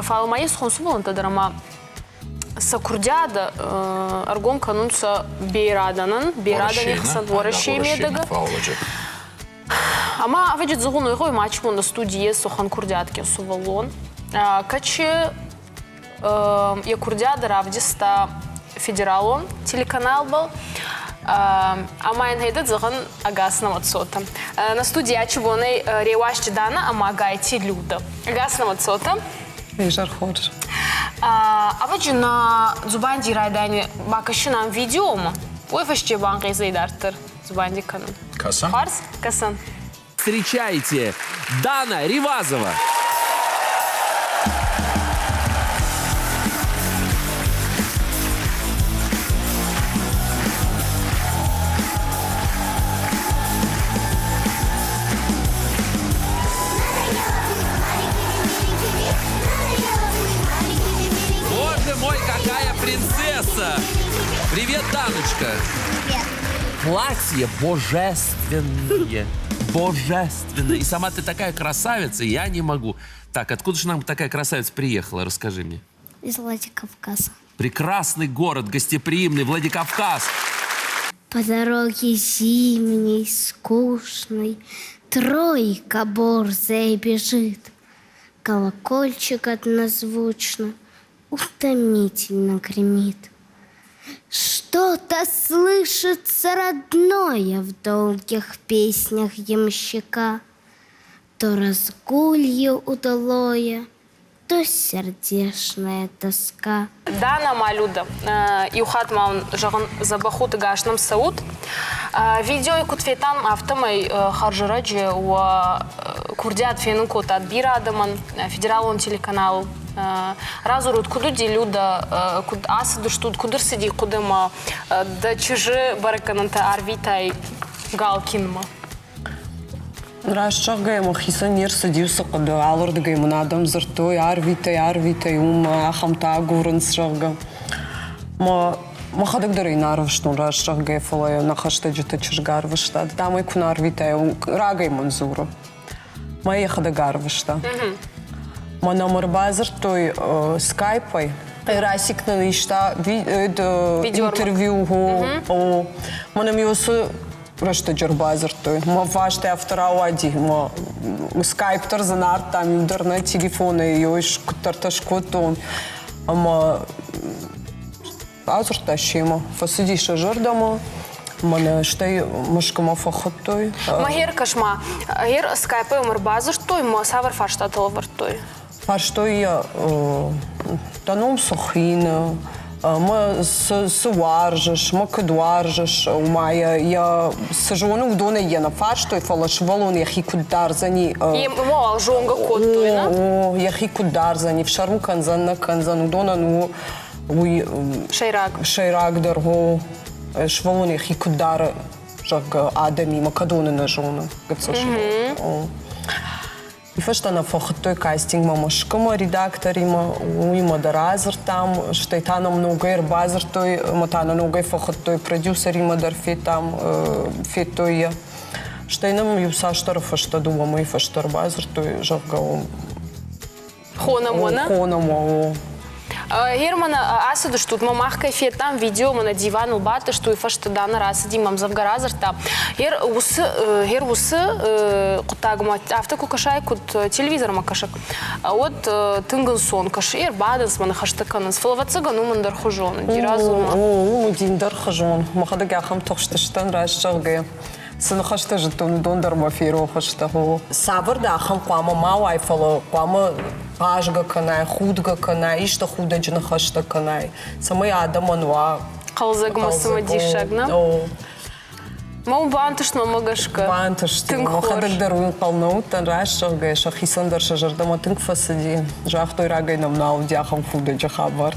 [SPEAKER 1] фал ма ес сувӕллӕнттӕ дӕр ӕма сӕ курдиадӕ ӕргом кӕнунцӕ берӕ адӕнӕн, берӕ адӕни хсӕн Уӕрӕсей медӕгӕ. Ӕма ӕвӕджи зӕгъун гъӕуй, мачмон на студий ес уӕхӕн курдиадгин сувӕллон. Кӕчи йӕ курдиадӕ равдиста федералон телеканалбӕл. Ӕма ин гьедӕ зӕгъӕн ӕгас нӕмӕ На студии ачи бонӕй Реуазти Дана ӕма Гайти Люда. Ӕгас нӕмӕ
[SPEAKER 11] Изӕр хорз.
[SPEAKER 1] Ӕвӕджи нӕ дзубанди райдайӕни бакӕсинӕн видеомӕ. Уой фӕсте бангъезӕй идарддӕр дзубанди кӕнун.
[SPEAKER 2] Кӕсӕн?
[SPEAKER 1] Хуарз? Кӕсӕн.
[SPEAKER 12] Встречайте, Дана Ревазова. Боже мой, какая принцесса! Привет, Даночка!
[SPEAKER 10] Привет.
[SPEAKER 12] Платье божественное. Божественное. И сама ты такая красавица, я не могу. Так, откуда же нам такая красавица приехала? Расскажи мне.
[SPEAKER 10] Из Владикавказа.
[SPEAKER 12] Прекрасный город, гостеприимный Владикавказ.
[SPEAKER 10] По дороге зимней, скучной, Тройка борзая бежит. Колокольчик однозвучно Утомительно гремит. Что-то слышится родное В долгих песнях ямщика. То разгулье удалое, То сердешная тоска.
[SPEAKER 1] Дана ма Люда, иу хатт ма уын зӕгъын, дзӕбӕх ут, ӕгас нӕм цӕут. Видеойы куыд федтам, афтӕмӕй хӕрзӕрӕджы уӕ курдиат фенын кодтат бирӕ адӕмӕн, федералон телеканал. Радзурут, куыд уыди Люда, куыд ацыдыстут, куыд ӕрцыди хъуыдымӕ дӕ чызджы бӕрӕггӕнӕнтӕ арвитай Галкинмӕ?
[SPEAKER 11] Раст зӕгъгӕйӕ, мӕхицӕн не рцыди уыцы хъуыды. Алырдыгӕй мын адӕм дзырдтой, арвитӕй, арвитӕй, уым ахӕмтӕ агурынц, зӕгъгӕ. Мӕ мӕхӕдӕг дӕр ӕй нӕ арвыстон, раст зӕгъгӕйӕ, фӕлӕ йӕ нӕ хӕстӕджыты чызг арвыста. Дам ӕй куы нӕ арвитай, рагӕй мын дзуры. Мӕ йӕхӕдӕг арвыста. Мӕ нӕм ӕрбадзырдтой скайпӕй. Расик нын иста интервью. Мӕнӕ ме уыцы рӕстӕджы ӕрбадзырдтой. Мӕ фарст афтӕ рауади, мӕ скайп дӕр дзы нардтам, иу дӕр нӕ телефонӕй ёй куыддӕртӕ скодтон. Ӕмӕ адзырдта семӕ, фӕцыди сӕ зӕрдӕмӕ. Мӕнӕ стӕй Мӕскуымӕ фӕхуыдтой.
[SPEAKER 1] Мӕ гъер кӕс-ма, гъер скайпӕй уым ӕрбадзырдтой мӕ цавӕр фарстатӕ лӕвӕрдтой?
[SPEAKER 11] Фарстой йӕ, дӕ ном цы хуины? Мӕ цы уарзыс, мӕ куыд уарзыс, уымӕ йӕ цы зоны, уыдонӕй йӕ нӕ фарстой, фӕлӕ сывӕллон йӕхи куыд дардзӕни.
[SPEAKER 1] Уал зонгӕ кодтой, нӕ?
[SPEAKER 11] О, йӕхи куыд дардзӕни, фсӕрм кӕндзӕн, нӕ кӕндзӕн, уыдонӕн у уый
[SPEAKER 1] сӕйраг.
[SPEAKER 11] Сӕйрагдӕр, о, сывӕллон йӕхи куыд дары, зӕгъгӕ, адӕмимӕ, кӕд уоны нӕ зоны, гыццыл сывӕллон. Уый фӕстӕ нӕ фӕхуыдтой кастингмӕ Мӕскуымӕ редакторимӕ, уыимӕ дӕр адзырдтам, стӕй та нӕм ногӕй ӕрбадзырдтой ӕмӕ та нӕ ногӕй фӕхуыдтой продюсеримӕ дӕр федтам, федтой йӕ. Стӕй нӕм иу цасдӕры фӕстӕ, дыууӕ мӕйы фӕстӕ ӕрбадзырдтой, зӕгъгӕ,
[SPEAKER 1] Хонӕм уӕ, нӕ?
[SPEAKER 11] Хонӕм уӕ, о.
[SPEAKER 1] Герман, ацыдыстут мӕ мах кӕй федтам видео, мӕнӕ диваныл бадтысты, уый фӕстӕ Дана рацыди, мӕм дзӕвгар радзырдта. Гер уыцы, гер уыцы хъуыддагмӕ афтӕ куы кӕсай, куыд телевизормӕ кӕсӕг, уӕд тынг ӕнцон кӕсы, ӕрбадынц, мӕ ныхӕстӕ кӕнынц. Фӕлӕ ӕвӕццӕгӕн уым ӕндӕрхуызон уыди, радзур-ма.
[SPEAKER 11] Уым уыди ӕндӕрхуызон. Мӕхӕдӕг ахӕм тыхст сдӕн, раст зӕгъгӕйӕ. Цы ныхӕстӕ зыдтон, уыдон дӕр мӕ ферох сты. Цавӕр дӕ ахӕм хъуамӕ ма уай, фӕлӕ хъуамӕ хъазгӕ кӕнай, худгӕ кӕнай, исты худӕджы ныхӕстӕ кӕнай, цӕмӕй адӕмӕн уа
[SPEAKER 1] хъӕлдзӕг ӕмӕ цымыдисаг, нӕ? Мӕ бантыст мӕмӕ гӕсгӕ.
[SPEAKER 11] Бантыст.
[SPEAKER 1] Тынг хорз.
[SPEAKER 11] Мӕхӕдӕг дӕр уый ӕнхъӕл нӕ уыдтӕн, раст зӕгъгӕйӕ, сӕхицӕн дӕр сӕ зӕрдӕмӕ тынг фӕцыди. Загътой, рагӕй нӕм нал уыди ахӕм худӕджы хабар.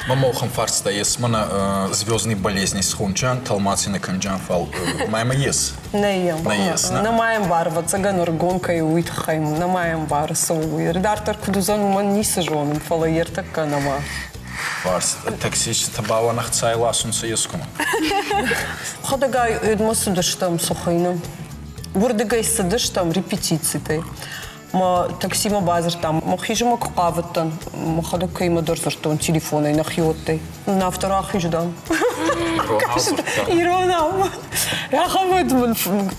[SPEAKER 2] Мамохӕн фарста ес, мӕнӕ звездный болезни схончан, тӕлмаци нӕ кӕнджан, фал мӕмӕ ес.
[SPEAKER 11] Нӕ
[SPEAKER 2] Нӕ ес, нӕ?
[SPEAKER 11] Нӕ ма ӕмбары, ӕвӕццӕгӕн, ӕрыгон кӕй у, уый тыххӕй нӕ ма ӕмбары, цы у, уый. Дарддӕр куыд уыдзӕн, уымӕн ницы зонын, фӕлӕ йе ртӕккӕ нӕма.
[SPEAKER 2] Фарст таксисттӕ бауӕн ӕхцай ласунцӕ ескумӕ?
[SPEAKER 11] Хӕдӕгай уӕдмӕ цыдыстӕм Сухины. Уырдыгӕй цыдыстӕм репетицитӕй. Мӕ таксимӕ бадзырдтам. Мӕхизмӕ куы хъавыдтӕн, мӕхӕдӕг кӕимӕдӕр дзырдтон телефонӕй нӕхиуӕттӕй. Афтӕ рахиз, дам. Иронау. Ахӕм уыд мын,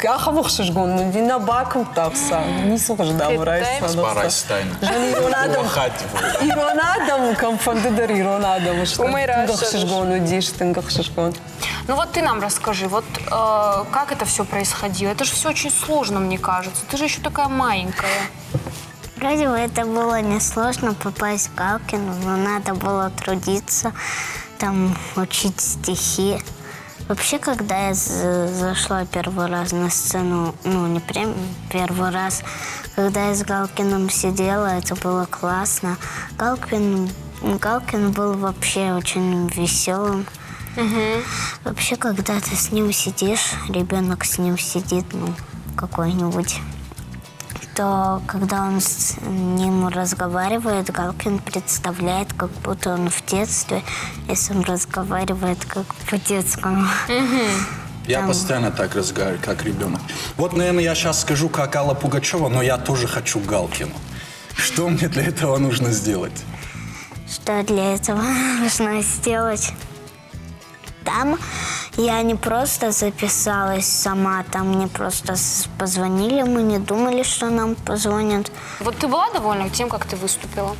[SPEAKER 11] ахӕм ӕхсызгон мын нӕ бакуымдта ӕхца. Ницы хуызы дам райста. Ирон адӕм, ирон адӕм кӕмфӕнды дӕр ирон адӕм сты. Тынг ӕхсызгон уыдис, тынг ӕхсызгон.
[SPEAKER 1] Ну вот ты нам расскажи, вот э, как это все происходило? Это же все очень сложно, мне кажется. Ты же еще такая маленькая.
[SPEAKER 13] Вроде бы это было несложно попасть к Галкину, но надо было трудиться, там учить стихи. Вообще, когда я зашла первый раз на сцену, ну, не прям первый раз, когда я с Галкиным сидела, это было классно. Галкин, Галкин был вообще очень веселым. Угу. Вообще, когда ты с ним сидишь, ребенок с ним сидит, ну, какой-нибудь, то когда он с ним разговаривает, Галкин представляет, как будто он в детстве, и сам разговаривает как по-детскому.
[SPEAKER 2] Я постоянно так разговариваю, как ребенок. Вот, наверное, я сейчас скажу, как Алла Пугачева, но я тоже хочу Галкину. Что мне для этого нужно сделать?
[SPEAKER 13] Что для этого нужно сделать? Там я не просто записалась сама, там мне просто позвонили, мы не думали, что нам позвонят.
[SPEAKER 1] Вот ты была довольна тем, как ты выступила?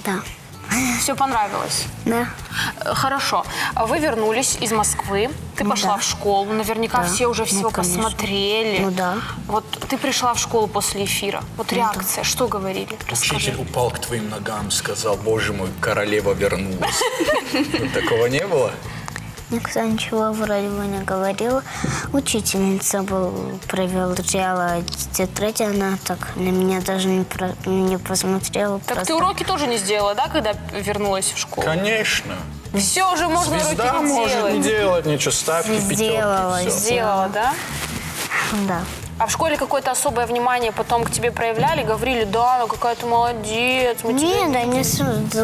[SPEAKER 13] Да.
[SPEAKER 1] Все понравилось?
[SPEAKER 13] Да.
[SPEAKER 1] Хорошо. Вы вернулись из Москвы, ты
[SPEAKER 13] Ну
[SPEAKER 1] пошла
[SPEAKER 13] да.
[SPEAKER 1] в школу, наверняка
[SPEAKER 13] Да.
[SPEAKER 1] все уже все
[SPEAKER 13] Ну, конечно.
[SPEAKER 1] посмотрели.
[SPEAKER 13] Ну да.
[SPEAKER 1] Вот ты пришла в школу после эфира. Вот
[SPEAKER 13] Ну
[SPEAKER 1] реакция, что говорили? Расскажи.
[SPEAKER 2] Учитель упал к твоим ногам, сказал, боже мой, королева вернулась. Такого не было?
[SPEAKER 13] Никто ничего вроде бы не говорил. Учительница был, проверяла тетрадь, она так на меня даже не, про, не посмотрела.
[SPEAKER 1] Так
[SPEAKER 13] просто.
[SPEAKER 1] ты уроки тоже не сделала, да, когда вернулась в школу?
[SPEAKER 2] Конечно.
[SPEAKER 1] Все уже можно
[SPEAKER 2] Звезда
[SPEAKER 1] уроки не
[SPEAKER 2] может
[SPEAKER 1] делать.
[SPEAKER 2] не делать ничего, ставки, пятерки.
[SPEAKER 13] Сделала,
[SPEAKER 2] всё.
[SPEAKER 1] Сделала, да?
[SPEAKER 13] Да.
[SPEAKER 1] А в школе какое-то особое внимание потом к тебе проявляли? Говорили, да, ну какая ты молодец. Мы тебя
[SPEAKER 13] Нет, они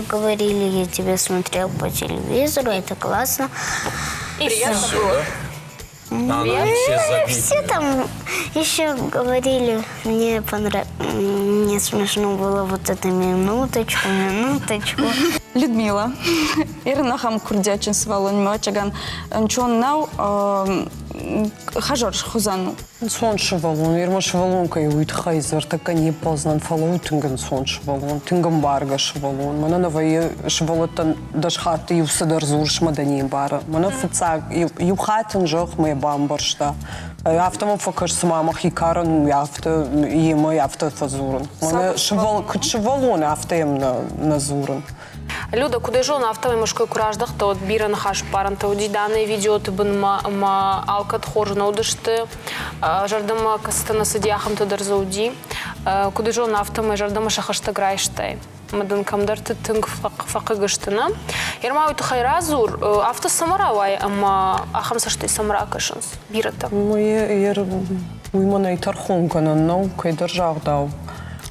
[SPEAKER 13] говорили, я тебя смотрел по телевизору, это классно.
[SPEAKER 1] И
[SPEAKER 2] Приятно всё, было? Да? А, ну, все
[SPEAKER 13] Ну, все там еще говорили, мне понрав... мне смешно было вот эту минуточку, минуточку.
[SPEAKER 5] Людмила. Ирнахам курдиачин свалон мачаган нчон нау хажор хузану.
[SPEAKER 11] Ӕнцон сывӕллон, ирмӕ сывӕллон кӕй уый тыххӕй дзырдтӕггӕ не ппӕлдзынӕн, фӕлӕ у тынг ӕнцон сывӕллон, тынг ӕмбаргӕ сывӕллон. Мӕнӕ нӕ вӕййы сывӕллӕттӕн дӕс хатты иу цыдӕр дзурыс мӕ дӕ не мбары. Мӕнӕ фыццаг иу хатт ын зӕгъ, мӕ бамбӕрста. Афтӕ мӕм фӕкӕсы, цыма мӕхи карӕн афтӕ йемӕ афтӕ фӕдзурын. Мӕнӕ сывӕл, куыд сывӕллон, афтӕ йӕм нӕ, нӕ дзурын.
[SPEAKER 1] Люда, куыд ӕй зонын, афтӕмӕй Мӕскуыйы куы раздӕхтӕ, уӕд бирӕ ныхасбарӕнтӕ уыди Данӕйы видеоты бынмӕ ӕмӕ алкӕд хорз нӕ уыдысты. Зӕрдӕмӕ кӕцытӕ нӕ цыди, ахӕмтӕ дӕр дзы уыди. Куыд ӕй зонын, афтӕмӕй зӕрдӕмӕ сӕ хӕстӕг райстай. Ӕмӕ дын кӕмдӕрты тынг фӕхъыг сты, нӕ? Ерма уый тыххӕй радзур, афтӕ цӕмӕ рауайы ӕмӕ ахӕм цӕстӕй цӕмӕ ракӕсынц бирӕтӕ?
[SPEAKER 11] Уый мӕнӕй тӕрхонгӕнӕн нӕу, кӕйдӕр загъдау.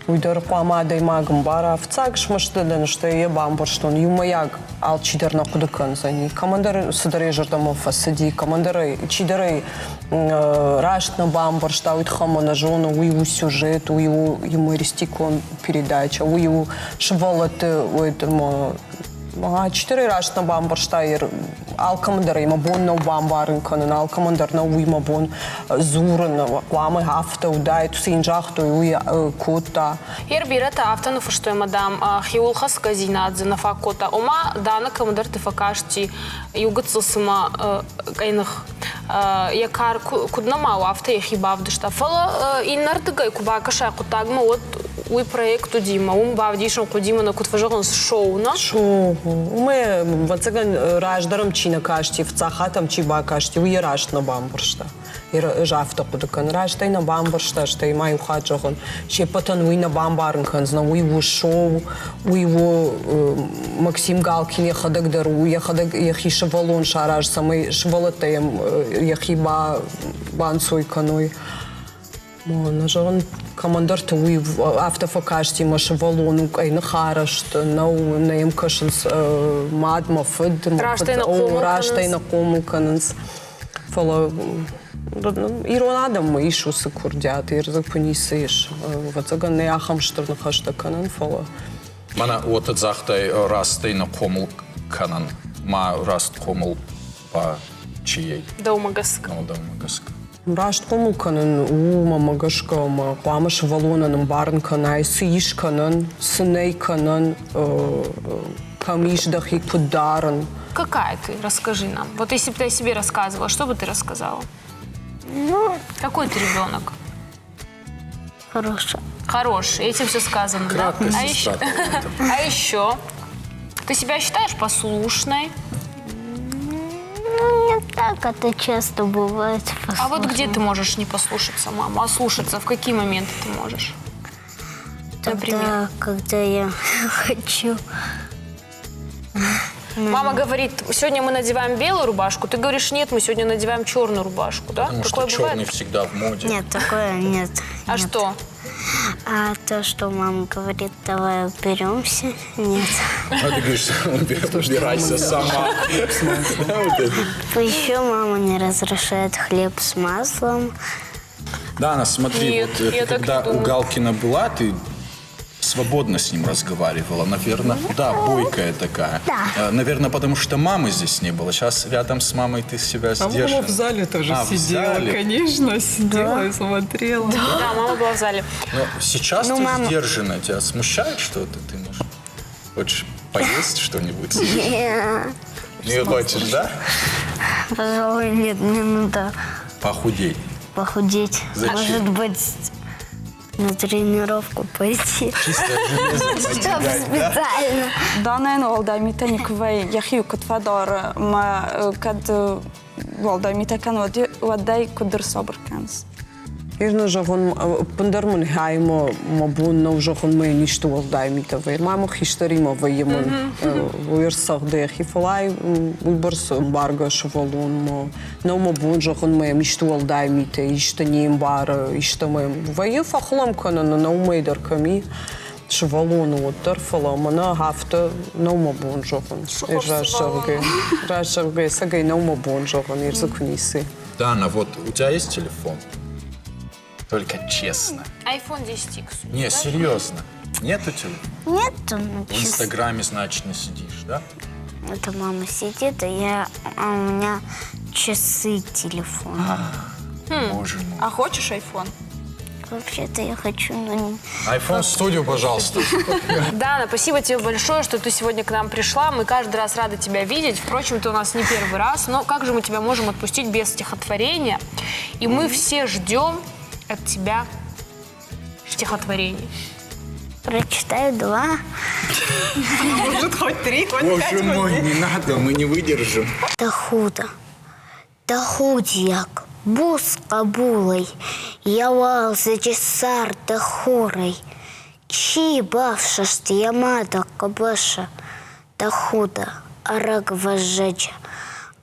[SPEAKER 11] Уый дӕр хъуамӕ адӕймаг ӕмбара. Фыццаг смӕсты дӕн, стӕй йӕ бамбӕрстон, иумӕйаг алчидӕр нӕ хъуыды кӕндзӕни. Кӕмӕндӕр цыдӕр йӕ зӕрдӕмӕ фӕцыди, кӕмӕндӕр ӕй чидӕр ӕй раст нӕ бамбӕрста, уый тыххӕй ӕмӕ нӕ зоны, уый у сюжет, уый у юмористикон передача, уый у сывӕллӕтты чидӕр ӕй раст нӕ бамбӕрста, алкӕмӕн дӕр ӕй мӕ бон нӕу бамбарын кӕнын, алкӕмӕн дӕр нӕу уый мӕ бон дзурын, хъуамӕ афтӕ уыдаид, цы йын загътой, уый кодта.
[SPEAKER 1] Ер бирӕтӕ афтӕ ныффыстой ӕмӕ, дам, хиуылхӕцгӕдзинад дзы нӕ фаг кодта. Ома, Даны кӕмдӕрты фӕкасти иу гыццыл цыма къӕйных йӕ кар куыд нӕма у, афтӕ йӕхи бавдыста. Фӕлӕ иннӕрдыгӕй куы бакӕсай хъуыддагмӕ, уӕд уый проект уыди мӕ уым бавдисын хъуыди мӕнӕ куыд фӕзӕгъынц, шоу, нӕ?
[SPEAKER 11] Шоу. Уымӕ, ӕвӕццӕгӕн, раздӕр ӕм чи нӕ касти, фыццаг хатт ӕм чи бакасти, уый йӕ раст нӕ бамбӕрста. Ӕз афтӕ хъуыды кӕнын. Раст ӕй нӕ бамбӕрста, стӕй ма иу хатт зӕгъын, се ппӕтӕн уый нӕ бамбарын кӕндзынӕ, уый у шоу, уый у Максим Галкин йӕхӕдӕг дӕр у, йӕхӕдӕг йӕхи сывӕллон сараз, цӕмӕй сывӕллӕттӕ йӕм йӕхи банцой кӕной. Нӕ зӕгъын, кӕмӕндӕрты уый афтӕ фӕкасти, мӕ сывӕллон у къӕйных арӕзт, нӕу, нӕ йӕм кӕсынц мад, мӕ фыд, раст ӕй нӕ хъомыл кӕнынц. Фӕлӕ ирон адӕммӕ ис уыцы курдиат, ирдзы куы ницы ис. Ӕвӕццӕгӕн, нӕй ахӕм стыр ныхӕстӕ кӕнӕн, фӕлӕ
[SPEAKER 2] Мӕнӕ уотӕ загътай, растӕй нӕ хъомыл кӕнӕн, ма раст хъомыл ба чи ей?
[SPEAKER 1] Дӕумӕ гӕсгӕ.
[SPEAKER 2] Дӕумӕ гӕсгӕ.
[SPEAKER 11] Раст хъомыл кӕнын у мӕмӕ гӕсгӕ ӕмӕ хъуамӕ сывӕллонӕн ӕмбарын кӕнай, цы ис кӕнӕн, цы нӕй кӕнӕн, кӕм ис дӕхи куыд дарын.
[SPEAKER 1] Какая ты? Расскажи нам. Вот если бы ты о себе рассказывала, что бы ты рассказала?
[SPEAKER 4] Ну,
[SPEAKER 1] Какой ты ребенок?
[SPEAKER 4] Хороший.
[SPEAKER 1] Хороший. Этим все сказано,
[SPEAKER 2] Кратко,
[SPEAKER 1] да?
[SPEAKER 2] сестра.
[SPEAKER 1] А еще? Ты себя считаешь послушной?
[SPEAKER 13] Ну, не так, это часто бывает.
[SPEAKER 1] А вот где ты можешь не послушаться маму, а слушаться? В какие моменты ты можешь?
[SPEAKER 13] Тогда,
[SPEAKER 1] Например?
[SPEAKER 13] когда я хочу.
[SPEAKER 1] Мама говорит, сегодня мы надеваем белую рубашку, ты говоришь, нет, мы сегодня надеваем черную рубашку, да?
[SPEAKER 2] Потому
[SPEAKER 1] Такое
[SPEAKER 2] что
[SPEAKER 1] бывает?
[SPEAKER 2] черный всегда в моде.
[SPEAKER 13] Нет, такое нет.
[SPEAKER 1] А
[SPEAKER 13] нет.
[SPEAKER 1] что?
[SPEAKER 13] А то, что мама говорит, давай уберемся, нет.
[SPEAKER 2] А ты говоришь, убирайся сама. Вот это.
[SPEAKER 13] Еще мама не разрешает хлеб с маслом.
[SPEAKER 2] Дана, смотри,
[SPEAKER 1] Нет,
[SPEAKER 2] вот
[SPEAKER 1] я
[SPEAKER 2] ты
[SPEAKER 1] так
[SPEAKER 2] когда
[SPEAKER 1] не думаю.
[SPEAKER 2] у Галкина была, ты свободно с ним разговаривала, наверное. Да, бойкая такая.
[SPEAKER 13] Да.
[SPEAKER 2] Наверное, потому что мамы здесь не было. Сейчас рядом с мамой ты себя
[SPEAKER 14] А мама
[SPEAKER 2] сдержишь.
[SPEAKER 14] в зале тоже
[SPEAKER 2] А, в
[SPEAKER 14] сидела,
[SPEAKER 2] зале.
[SPEAKER 14] конечно, сидела и смотрела.
[SPEAKER 1] Да, мама была в зале.
[SPEAKER 2] Но сейчас
[SPEAKER 13] Ну,
[SPEAKER 2] ты
[SPEAKER 13] мама-
[SPEAKER 2] сдержана. Тебя смущает что-то? Ты, может, хочешь поесть что-нибудь? Не хочешь, да?
[SPEAKER 13] Пожалуй, нет, мне надо
[SPEAKER 2] Похудеть.
[SPEAKER 13] похудеть.
[SPEAKER 2] Зачем?
[SPEAKER 13] Может быть, на тренировку пойти.
[SPEAKER 2] Чисто железо
[SPEAKER 13] Чтоб
[SPEAKER 2] потягать, да?
[SPEAKER 13] специально.
[SPEAKER 5] Данӕн уӕлдай митӕ никуы вӕййы, йӕхи куыд фӕдары ӕмӕ кӕд уӕлдай митӕ кӕны, уӕд, уӕд ӕй куыд ӕрсабыр кӕнынц.
[SPEAKER 11] Ирна зӕгъын, ӕппындӕр мын хаймӕ мӕ бон нӕу зӕгъын, мӕ исты уӕлдай митӕ вӕййы. Ма мӕ хистӕримӕ вӕййы мын уый ӕрцӕгъды йӕхи, фӕлӕ ай уыйбӕрц ӕмбаргӕ сывӕллонмӕ нӕу мӕ бон зӕгъын, мӕм исты уӕлдай митӕ, исты не мбары, исты мӕм вӕййы фӕхылӕм кӕнын, ӕнӕ уымӕй дӕр кӕм и сывӕллоны уӕддӕр, фӕлӕ мӕнӕ афтӕ нӕу мӕ бон зӕгъын. Раст зӕгъгӕ, раст зӕгъгӕ, ӕцӕгӕй нӕу мӕ бон зӕгъын, ир дзы куы ницы.
[SPEAKER 2] Дана, вот у тебя есть телефон? Только честно.
[SPEAKER 1] iPhone 10X.
[SPEAKER 2] Не, серьезно. Нету телефона?
[SPEAKER 13] Нет, ну,
[SPEAKER 2] В Инстаграме, значит, не сидишь, да?
[SPEAKER 13] Это мама сидит, а я, а у меня часы телефон.
[SPEAKER 2] Боже мой.
[SPEAKER 5] А хочешь iPhone?
[SPEAKER 13] Вообще-то я хочу, но не...
[SPEAKER 2] iPhone студию, пожалуйста.
[SPEAKER 1] Дана, спасибо тебе большое, что ты сегодня к нам пришла. Мы каждый раз рады тебя видеть. Впрочем, ты у нас не первый раз. Но как же мы тебя можем отпустить без стихотворения? И мы все ждем от тебя стихотворений.
[SPEAKER 13] Прочитаю два.
[SPEAKER 14] Может, хоть три, хоть
[SPEAKER 2] Боже
[SPEAKER 14] пять,
[SPEAKER 2] мой,
[SPEAKER 14] хоть
[SPEAKER 2] не надо, мы не выдержим.
[SPEAKER 13] Тахуда. Тахудьяк, бус кабулой, Явалзы сарда хурой. Чи бавшашт ямада кабаша, Тахуда, араг вожжеча,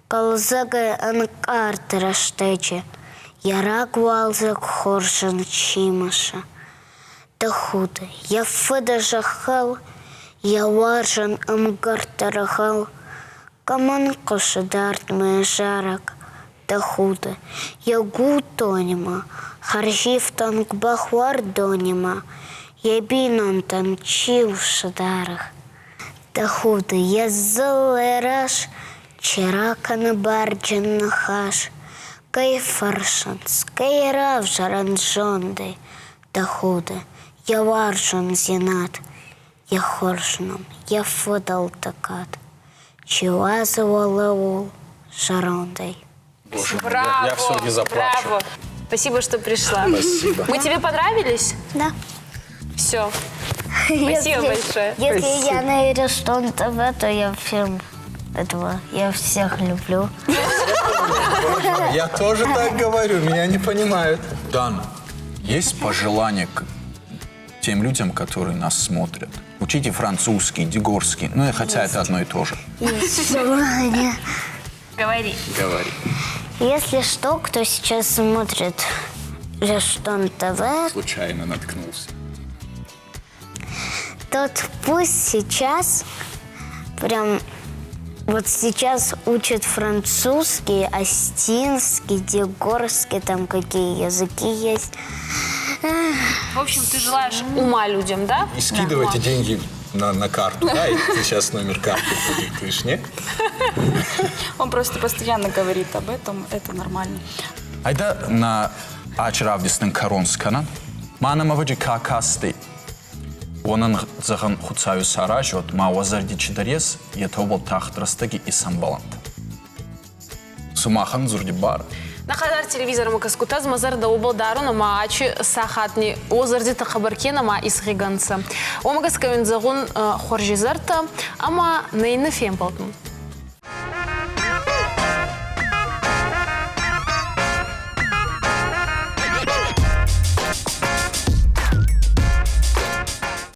[SPEAKER 13] Калзага анкарт раштеча, Ярак валзак хоршан чимаша. Тахуда, я фыда жахал, Я варжан амгартарахал, Каман кошадарт моя жарок, Тахуда, я гутонима, Харжив танк бахвар донима, Я бинон тан чил шадарах. Тахуда, я золераш, Чиракана барджан нахаш, Кайфаршанс, кайравжаранжонды, Тахуда, я варжан зинат, Я хоршном, я фодал такат, Чивазывала шарондой.
[SPEAKER 2] Боже мой,
[SPEAKER 1] Браво!
[SPEAKER 2] я, я все-таки заплачу.
[SPEAKER 1] Браво! Спасибо, что пришла.
[SPEAKER 2] Спасибо.
[SPEAKER 1] Мы тебе понравились?
[SPEAKER 13] Да.
[SPEAKER 1] Все. Спасибо большое.
[SPEAKER 13] Если я на Ирештон ТВ, то я всем этого, я всех люблю.
[SPEAKER 2] Я тоже так говорю, меня не понимают. Дан, есть пожелание к тем людям, которые нас смотрят? Учите французский, дигорский, ну и хотя это одно и то же.
[SPEAKER 13] Есть желание.
[SPEAKER 1] Говори.
[SPEAKER 2] Говори.
[SPEAKER 13] Если что, кто сейчас смотрит Рештон ТВ,
[SPEAKER 2] Случайно наткнулся.
[SPEAKER 13] тот пусть сейчас прям вот сейчас учит французский, астинский, дегорский, там какие языки есть.
[SPEAKER 1] В общем, ты желаешь ума людям, да?
[SPEAKER 2] И скидывайте деньги на карту, да? И ты сейчас номер карты продиктуешь, не?
[SPEAKER 5] Он просто постоянно говорит об этом, это нормально.
[SPEAKER 2] Айда на ач равдистын кӕрон скӕнӕн. Мӕнӕ ма вӕджы ка кастӕй. Уонӕн зӕгъӕн Хуцауи саразӕд, ма уӕ зӕрди чидӕр ес, етӕ уобӕл тагъд рӕстӕги исӕмбӕлӕнт. Сумахӕн дзурди бар.
[SPEAKER 1] На хӕдзар телевизормӕ кӕсгутӕ мӕ зӕрдӕ уобӕл дарун ӕма ачи сахатни уо зӕрдитӕ хъӕбӕр ке нӕма исгъигӕнцӕ. Уомӕ гӕсгӕ уин зӕгъун хуӕрзизӕртӕ ӕма нӕ иннӕ фембӕлдмӕ.